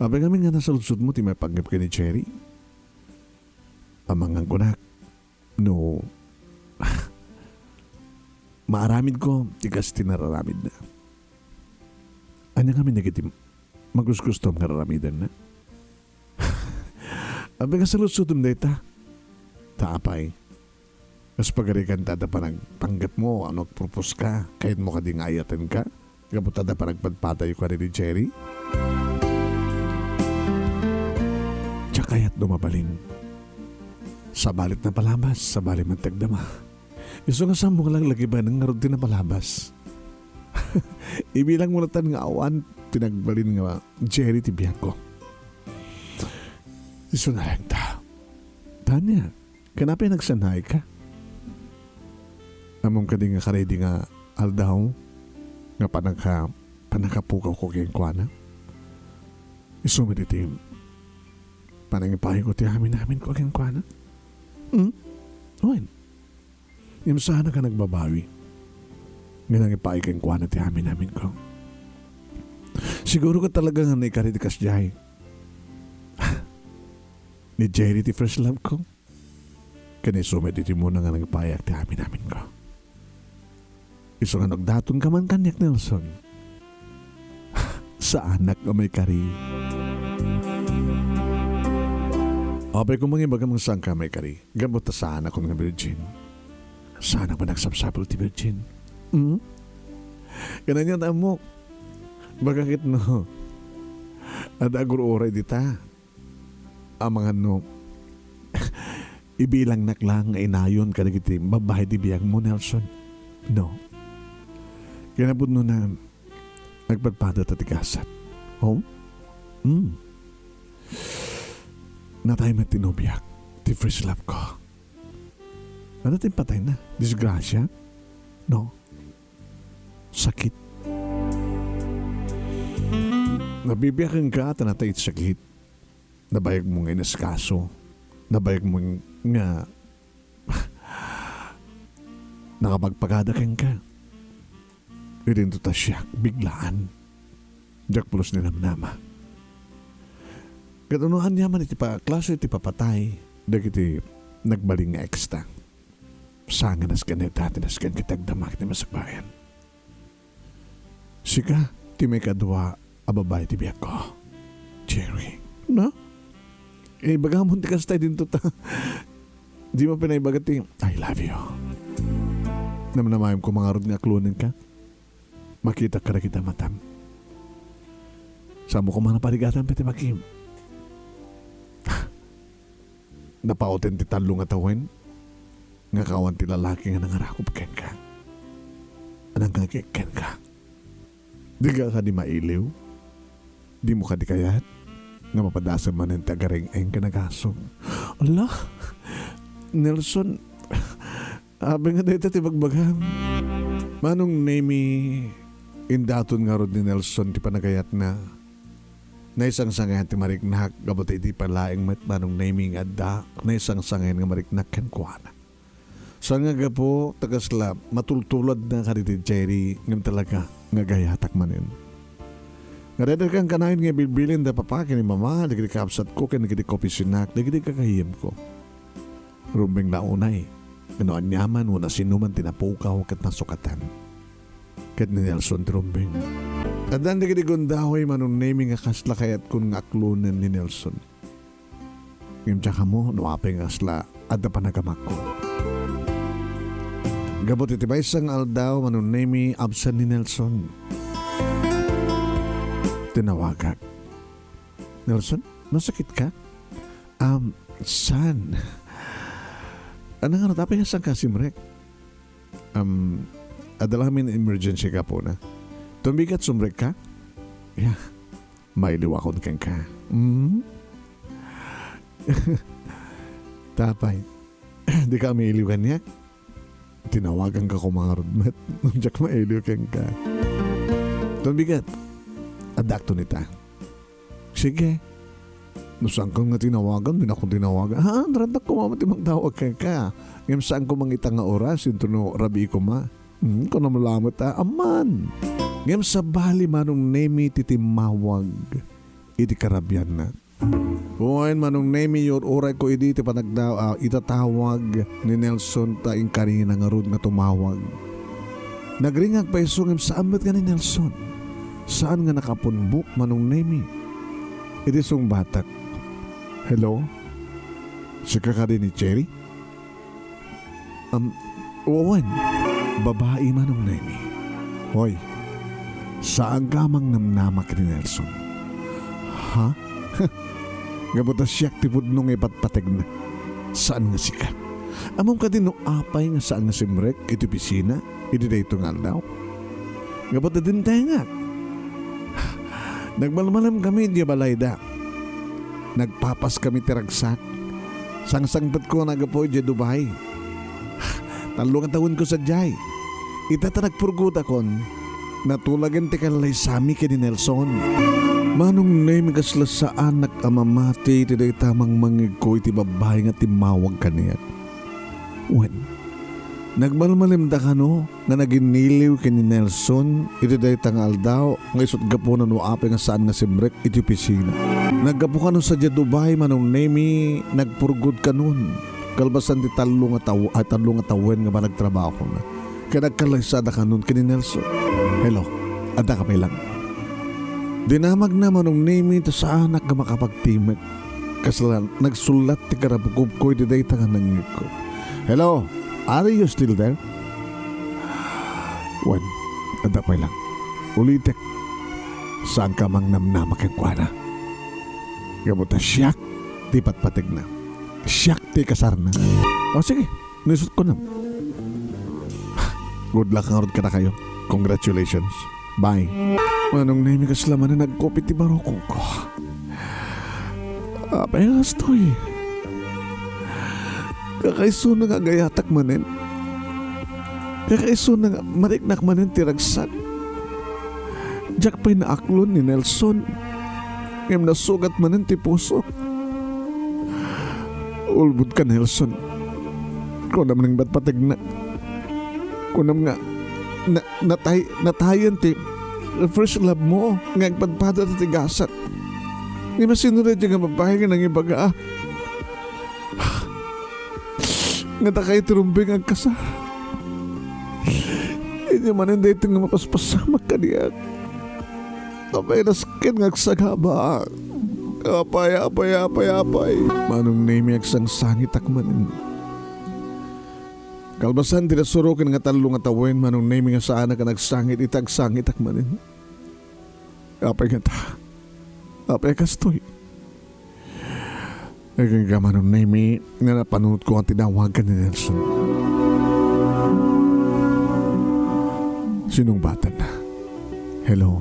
Apay ngamin nga nasaludsodmo ti maipanggep ken ni Cherry? Amangan kunak, no maaramidko ti kas ti nararamidna. Ania ngamin dagiti magusgustom nga raramidenna? Apay nga saludsodem dayta? Ta apay? Kas pagarigan ta adda panagpanggepmo, no agpropose ka, kayatmo kadi nga ayatenka? Gapu ta adda panagpadpadayyo kadi ni Cherry? Diak kayat no mabalin. Sabali ti napalabas, sabali met ti agdama. Isu nga saanmo nga laglagibanen ngarud ti napalabas. Ibilangmo latta nga awan ti nagbalin nga Cherry ti biagko. Isu na laeng ta. Tania, ken apay nagsanayka? Ammom kadi nga karidi nga aldaw nga panagka-, panagkapukawko kenkuana? Isu met iti panangipayko ti amin-aminko kenkuana? Hmm? Wen? Ngem saanak a nagbabawi nga nangipay kenkuana ti amin-aminko. Siguro ket talaga nga naikari ti kasdiay. Ni Cherry ti first love ko. Ken isu met iti umuna nga nangipayak ti amin-aminko. Isu nga nagdaton ka man kaniak, Nelson. Saanak a maikari. Apay koma nga ibagam nga saanka a maikari? Gapu ta saanakon nga virgin. Saanak a managsapsapul ti virgin. Hmm? Ken ania ti ammok? Baka ket no, adda agur-uray dita. Amangan no, ibilangnak laeng nga inayon kadagiti babbai ti biagmo, Nelson. No. Kinapudno na, nagpadpadata ti gasat. Oh? Hmm. Natay met ti nobiak, ti first love ko. Ano ti patay na? Disgrasya? No? Sakit. Nabibiaken ka ta natay ti sakit. Nabayagmo nga inasikaso. Nabayagmo nga nakapagpagada kenka. Idinto ta siak, biglaan. Diak pulos ni namnama. Ket no aniaman iti pa-, klase ti papatay dagiti nagbalin nga eksta. Saan nga nasken dayta ti nasken ket agdama iti masakbayan. Sika ti maikadua a babai ti biagko, Cherry. No? Eh, ibagamon ti kasta idinto ta. Dimo pinaibaga ti, "I love you." Namnamaem koma ngarud nga aklonenka. Makitak kadagiti matam. Saanmo koma a parigatan pay ti bagim. Napauten ti tallo nga tawen nga kaawan ti lalaki nga nangarakop kenka. Nangngegek kenka. Dika kadi mailiw? Dimo kadi kayat nga mapadasem manen ti agareng-eng ken agasong? Ala, Nelson, apay nga dayta ti bagbagam? Manong Nemy, indaton ngarud ni Nelson ti panagayatna. Naisangsangayan ti mariknak, gapu ta idi pay laeng met Manong Nemy nga adda, naisangsangayan nga mariknak kenkuana. Saan nga gapu ta kasla matultuladna kadagiti Cherry ngem talaga nga gayatak manen. Nga dayta kanayon nga ibilbilin da papa ken ni mama, dagiti kabsatko ken dagiti kaopisinannak, dagiti gagayyemko. Rumbeng la unay, no aniaman wenno sinoman ti napukaw ket nasukatan. Ket ni Nelson ti rumbeng. Addan dagiti gundaway Manong Nemy nga kasla kayatkon nga aklonen ni Nelson. Ngem diak ammo no apay nga kasla adda panagamakko. Gapu iti maysa nga aldaw, Manong Nemy, absent ni Nelson. Tinawagak. "Nelson, nasakit ka?" "Um, saan?" "Ano nga, apay nga saan ka simrek?" "Um, adda la amin emergency gapuna." "Tumbigat, sumrek ka?" "Yeah." "Mailiwakon kenka." "Mm." "Tapay, dika mailiw kaniak?" "Tinawaganka koma ngarud met, no diak mailiw kenka." "Tumbigat, addakton ita." "Sige." No saanko nga tinawagan, dinakon tinawagan. Ha? Narantak koma ti mangtawag kenka. Ngem saanko mangita nga oras, intono rabii koma. Hmm, kunam lamet a, amman. Ngem sabali, Manong Nemi, ti timmawag iti karabianna. Wen, Manong Nemi, ur-urayko idi ti panagda-, ah, itatawag ni Nelson ta inkarina ngarud nga tumawag. Nagringag pay isu ngem saan met nga ni Nelson. Saan nga nakapunbok, Manong Nemi. Idi sungbatak. Hello? Sika kadi ni Cherry? Am, wen, babai, Manong Nemi. Hoy, saanka mangnamnama ken ni Nelson? Ha? Gapu ta siak ti pudno nga ipatpategna. Saan nga sika? Ammom kadi no apay nga saan nga simrek iti opisina idi daytoy nga aldaw? Gapu ta dintengak. Nagmalmalemkami idiay balayda. Nagpapaskami ti ragsak. Sangsangpetko nga naggapu idiay Dubai. Tallo nga tawenko sadiay. Ita ta nagpurgotakon, natulagen ti kallaysami ken ni Nelson. Manong Nemi, kasla saanak a mamati ti dayta mangmangngegko iti babbai nga timmawag kaniak. Wen, nagmalmalemda kano nga naginniliw ken ni Nelson iti dayta nga aldaw nga isut' gapuna no apay nga saan nga simrek iti opisina. Naggapu kano sadiay Dubai, Manong Nemi, nagpurgod kanon. Kalpasan ti tallo nga taw-, ay, tallo nga tawen nga panagtrabahona. Ket nagkallaysada kanon ken ni Nelson. Hello, adda ka pay lang. Dinamagna, Manong Nemi, ta saanak nga makapagtimek. Kasla nagsullat ti karabkobko iti dayta nga nangngegko. Hello, are you still there? Wen, adda pay lang. Ulitek, saanka mangnamnama kenkuana. Gapu ta siak ti patpategna. Siak ti kasarna. O sige, no isut' kunam. Good luck ngarud kadakayo. Congratulations. Bye. Manong Nemi, kasla manen nagkupit ti barukongko. Apay nga kastoy? Kakaisuna nga agayatak manen. Kakaisuna nga mariknak manen ti ragsak. Diak pay naaklon ni Nelson. Ngem nasugat manen ti pusok. Ulbodka, Nelson. Kunam nga patpategnak. Kunam nga na-, natay-, natayen ti first love mo nga agpadpada ti gasat. Ngem sino daytoy nga babai nga nangibaga nga dakayo ti rumbeng nga agkasar? Idiay manen daytoy nga mapaspasamak kaniak. Apay nasken nga agsagaba? Apay, apay, apay, apay. Manong Nemi, agsangsangitak manen. Kalpasan ti nasuro ken nga tallo nga tawen, Manong Nemi, nga saanak a nagsangit ita, agsangitak manen. Apay ngata? Apay kastoy? Agingga, Manong Nemi, nga napanunotko nga tinawag ken ni Nelson. Sinungbatanna. Hello.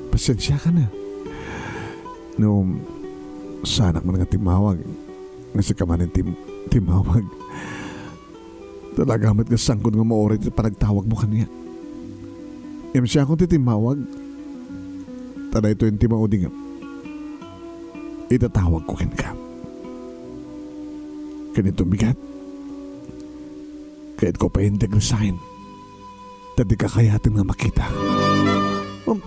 Pasensiakan a. No, saanak man nga timmawag. Nga sika manen tim-, timmawag. Talaga met nga sangkod nga mauray ti panagtawagmo kaniak. Ngem siakon ti timmawag. Ta daytoy ti maudi nga itatawagko kenka. Ken inton bigat, kayatko pay nga resign. Ta dika kayaten nga makita. Um,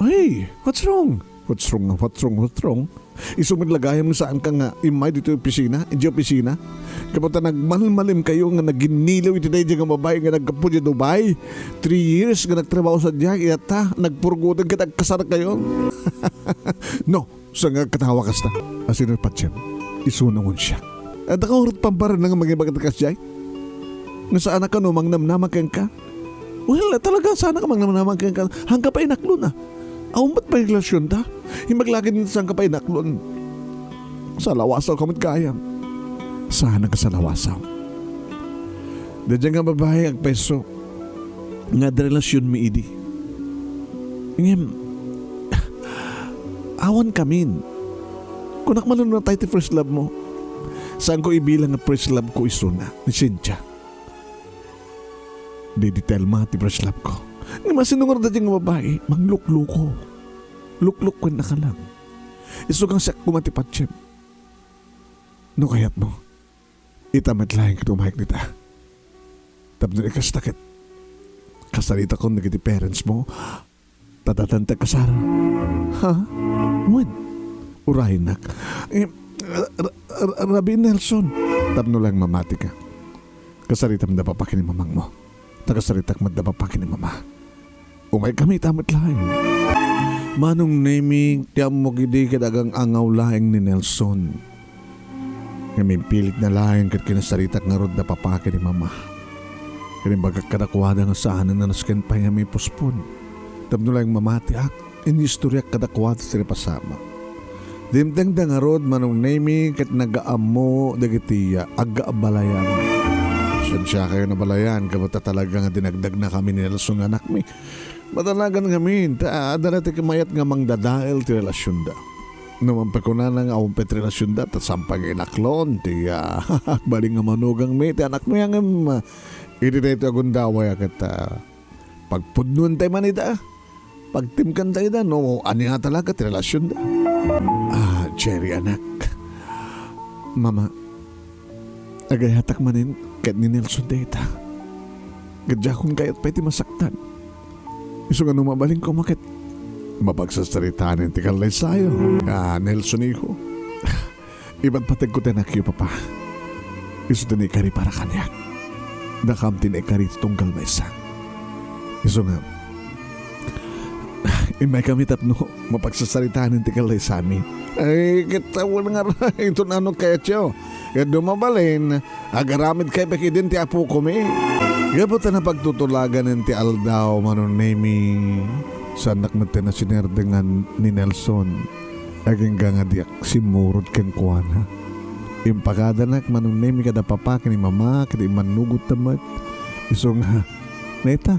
hey, what's wrong? What's wrong? What's wrong? What's wrong? Isu met la gayam nga saanka nga immay ditoy opisina, idiay opisina. Gapu ta nagmalmalimkayo nga naginniliw iti daydiay nga babai nga naggapu idiay Dubai. Three years nga nagtrabaho sadiay, ita, nagpurgoden ket agkasarkayo. No, saan nga agkatawa kasta? Asino patiem? Isuna ngarud siak. Adda ka ngarud pamparana nga mangibaga iti kasdiay? Nga saanak kano mangnamnama kenka? Well, talaga, saanak mangnamnama kenka. Haanka pay inaklon a. Awan met pay relasionta. Imbag laeng ti saanka pay inaklon. Salawasawka met gayam. Saanak a salawasaw. Daydiay nga babai agpayso nga adda relasionmi idi. Ngem, awan kamin. Kunak man no natay ti first love mo. Saanko ibilang nga first love ko isuna, ni Cynthia. Daydiay ti Telma ti first love ko. Ngem asino ngarud daydiay nga babai, manglukloko. Luklok ken nakalang. Isu nga siak koma ti patiem. No kayatmo, ita met laeng ket umayek dita. Tapno ikasta ket kasaritakon dagiti parents mo, ta datan ti kasar. Ha? Wen, urayennak. Eh, ra-, ra-, ra-, Rabi Nelson, tapno laeng mamatika. Kasaritam da papa ken ni mamangmo. Ta kasaritak met da papa ken ni mama. Umaykami ita met laeng. Manong Nemi, ti ammok idi ket agang-angaw laeng ni Nelson. Ngem impilitna laeng ket kinasaritak ngarud da papa ken ni mama. Ket imbagak kadakuada nga saanen a nasken pay nga maipuspon. Tapno laeng mamatiak, inistoriak kadakuada ti napasamak. Dimtengda ngarud, Manong Nemi, ket nagaammo dagiti, ah, agbalayan. Sensiakayo nabalayan, gapu ta talaga nga dinagdagnakami ni Nelson nga anakmi. Matanagan ngamin, ta adda ti mayat nga mangdadael ti relasionda. No mapagkunana nga awan pay ti relasionda, ta saan pay nga inaklon ti, ah, agbalin nga manugangmi ti anakmi, ngem, ah, idi daytoy agundaway a ket, ah, pagpudnoentayo man ida, pagtimkanta ida, no ania talaga ti relasionda. Ah, Jerry, anak. Mama, agayatak manen ket ni Nelson dayta. Ket diakon kayat pay ti masaktan. Isu nga no mabalin koma ket mapagsasaritaen ti kallaysayo. Ah, Nelson, iho. Ipatpategko ti anakyo, Papa. Isu ti naikari para kaniak. Dakam ti naikari ti tunggal maysa. Isu nga, immaykami tapno mapagsasaritaen ti kallaysami. Ay, ket awan nga inton ano kayatyo. Ket no mabalin, agaramidkayo pay ketdin ti apokomi. Gapu ta napagtutulagan ti aldaw, Manong Nemi, saannak met ti nasinerdeng ni Nelson. Agingga nga diak simmurot kenkuana. Impakadanak, Manong Nemi, kada papa ken ni mama, ket immannugotta met. Isu nga, neta,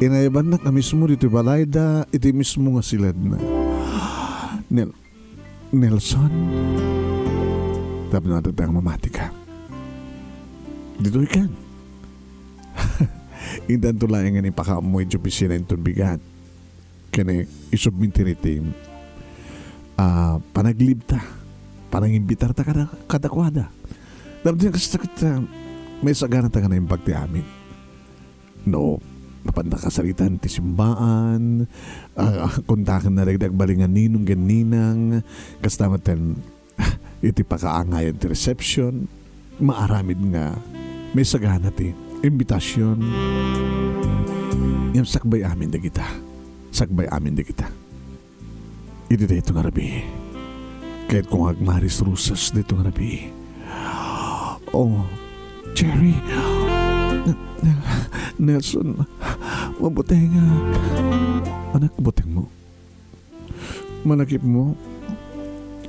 inayabannak a mismo ditoy balayda, iti mismo nga siledna. Nel-, Nelson, tapno adda nga mamatika. Ditoy kan. Intanto laeng nga ipakaammo iti opisina inton bigat. Ken isubmit ti, ah, panaglibta, panangimbitarta kada, kadakuada. Tapno kasta ket, ah, maisaganata nga naimbag ti amin. No, mapanda kasaritan ti simbaan, ah, kontaken na dagdag bali nga ninong ken ninang, kasta met ten, iti pakaangayan ti reception, maaramid nga maisagana ti imbitasion. Ngem sakbay amin dagita. Sakbay amin dagita. Iti dayto nga rabii, kayatko nga agmarisrusas dayto nga rabii. Oh, Jerry. Nelson, mabutengak. Anak, butengmo. Manakipmo,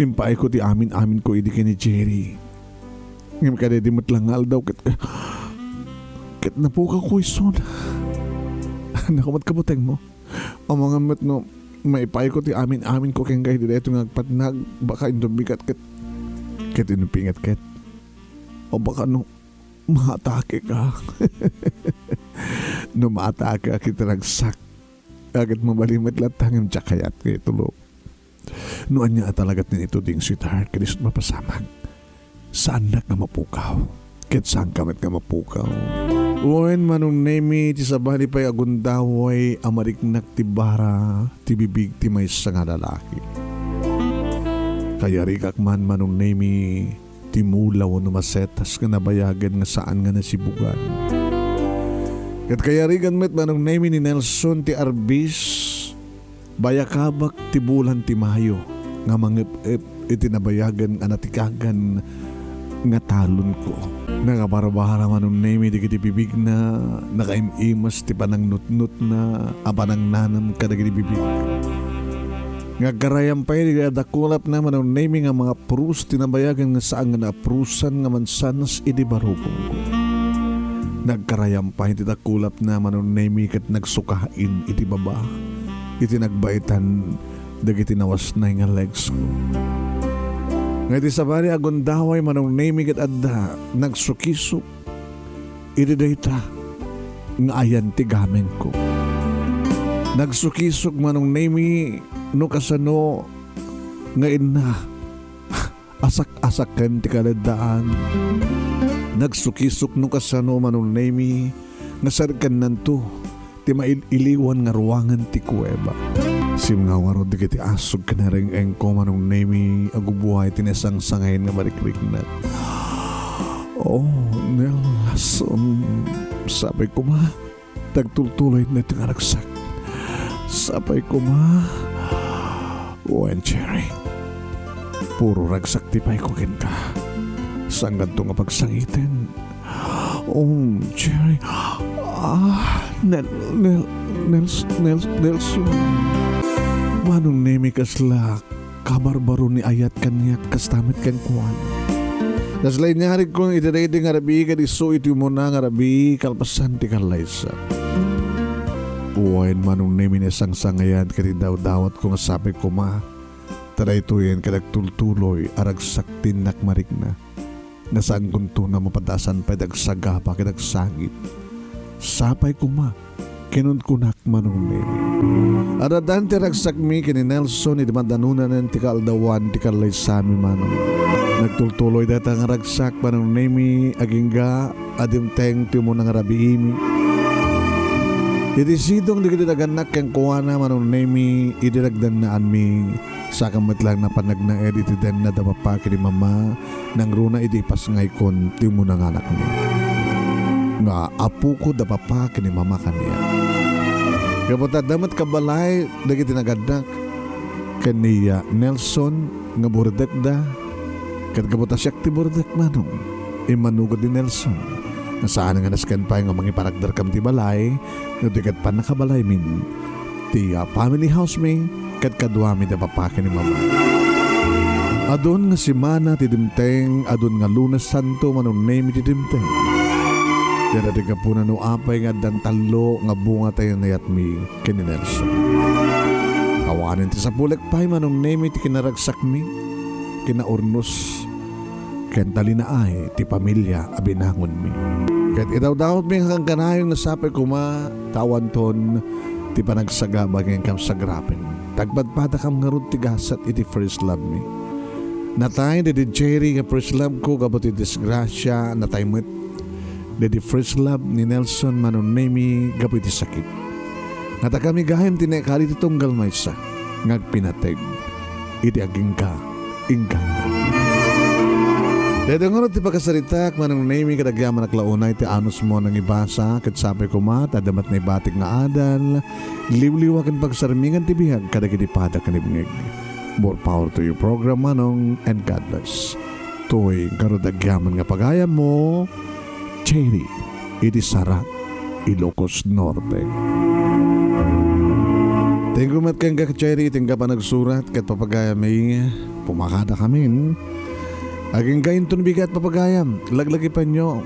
impaayko ti amin-aminko idi ken ni Jerry. Ngem kadaydi met la nga aldaw ket, ket napukawko isun. Naku met, kabutengmo. Amangan met no maipaayko ti amin-aminko kenka idi daytoy nga agpatnag, baka inton bigat ket, ket inton bigat ket. O baka no maatakeka. No maatakek iti ragsak. Ket mabalin met latta ngem diak kayat nga itulo. No ania a talaga ti naituding, sweetheart, ket isut' mapasamak. Saannak nga mapukaw. Ket saanka met nga mapukaw. Wen, Manong Nemi, ti sabali pay a gundaway a mariknak ti bara ti bibig ti maysa nga lalaki. Kayarigak man, Manong Nemi, ti mulaw no masetas nga nabayagen nga saan nga nasibugan. Ket kayarigan met, Manong Nemi, ni Nelson ti arbis, bayakabak ti bulan ti Mayo nga mangep-ep iti nabayagen a natikagan nga talonko. Nakabarbara, Manong Nemi, dagiti bibigna, nakaim-imas ti panangnutnotna a panangnanam kadagiti bibig. Nga agkarayam pay dagiti dakulapna, Manong Nemi, nga mga prus ti nabayagan nga saan nga naaprusan nga mansanas idi barukongko. Nagkarayam pay ti dakulapna, Manong Nemi, ket nagsukain iti baba, iti nagbaetan dagiti nawasnay nga legsko. Nga iti sabali a gundaway, Manong Nemi, ket adda nagsukisok iti dayta nga ayan ti gamengko. Nagsukisok, Manong Nemi, no kasano nga inna asak-asaken ti kaleddaan. Nagsukisok no kasano, Manong Nemi, nga serkennanto ti mail-iliwan nga ruangan ti kuweba. Simngaw ngarud dagiti asug ken reng-engko, Manong Nemi, a gubuay ti naisangsangayan nga marikriknak. Oh, Nelson, sapay koma, tagtultuloy daytoy nga ragsak. Sapay koma. Wen, Cherry, puro ragsak ti payko kenka. Sangganto nga pagsangiten. Oh, Cherry. Ah, Nel-, Nel-, Nels-, Nels-, Nelson. Manong Nemi, kasla kabarbaro ni ayat kaniak, kasta met kenkuana. Kasla inyarigko iti daydi nga rabii ket isu iti umuna nga rabii kalpasan ti kallaysa. Wen, Manong Nemi, naisangsangayan ket indawdawatko nga sapay koma ta daytoyen ket agtultuloy a ragsak ti innak marikna. Nga saankonto a mapadasan pay ti agsagaba ket agsagit. Sapay koma, kinunkunak, Manong Nemi. Addan ti ragsakmi ken ni Nelson idi madanonanen ti kaaldawan ti kallaysami, Manong. Nagtultuloy dayta nga ragsak, Manong Nemi, agingga a dimteng ti umuna nga rabiimi. Iti sidong dagiti nagannak kenkuana, Manong Nemi, idi nagdannaanmi, saka met laeng napan nagnaed iti denna da papa ken ni mama, nangruna idi ipasngaykon ti umuna nga anakmi. Nga apoko da papa ken ni mama kaniak. Gapu ta adda met kabalay dagiti nagannak ken ni, ah, Nelson nga burdekda, ket gapu ta siak ti burdek, Manong, immanugod ni Nelson. Nga saan nga nasken pay nga mangiparagderkam ti balay, no di ket pannakabalaymin ti, ah, family house mi ket kaduami da papa ken ni mama. Adun nga semana ti dimteng, adun nga Lunes Santo, Manong Nemi, ti dimteng. Dayta ti gapuna no apay nga addan tallo nga bunga ti nayatmi ken ni Nelson. Awanen ti sapulek pay, Manong Nemi, ti kinaragsakmi, kinaurnos ken talinaay ti pamilia a binangonmi. Ket idawdawatmi nga kankanayon nga sapay koma ta awanton ti panagsagaba ken kasagrapen. Tagpadpadakam ngarud ti gasat iti first love mi. Natay daydi Cherry nga first love ko gapu ti disgrasia, natay met daydi first love ni Nelson, Manong Nemi, gapu iti sakit. Ngata kami gayam ti naikari ti tunggal maysa nga agpinateg iti agingga-ingga. Daytoy ngarud ti pakasaritak, Manong Nemi, ket agyamanak la unay ti anusmo a nangibasa, ket sapay koma ta adda met naibatik nga adal, liwliwa ken pagsarmingan ti biag kadagiti pada ken ibngeg. More power to your program, Manong, and God bless. Toy ngarud agyaman nga pagayammo, Cherry, iti Sarat, Ilocos Norte. Thank you met kenka, Cherry, iti ingga panagsurat ket papagayammi, pumakada kamin. Agingga inton bigat, papagayam, laglagipenyo.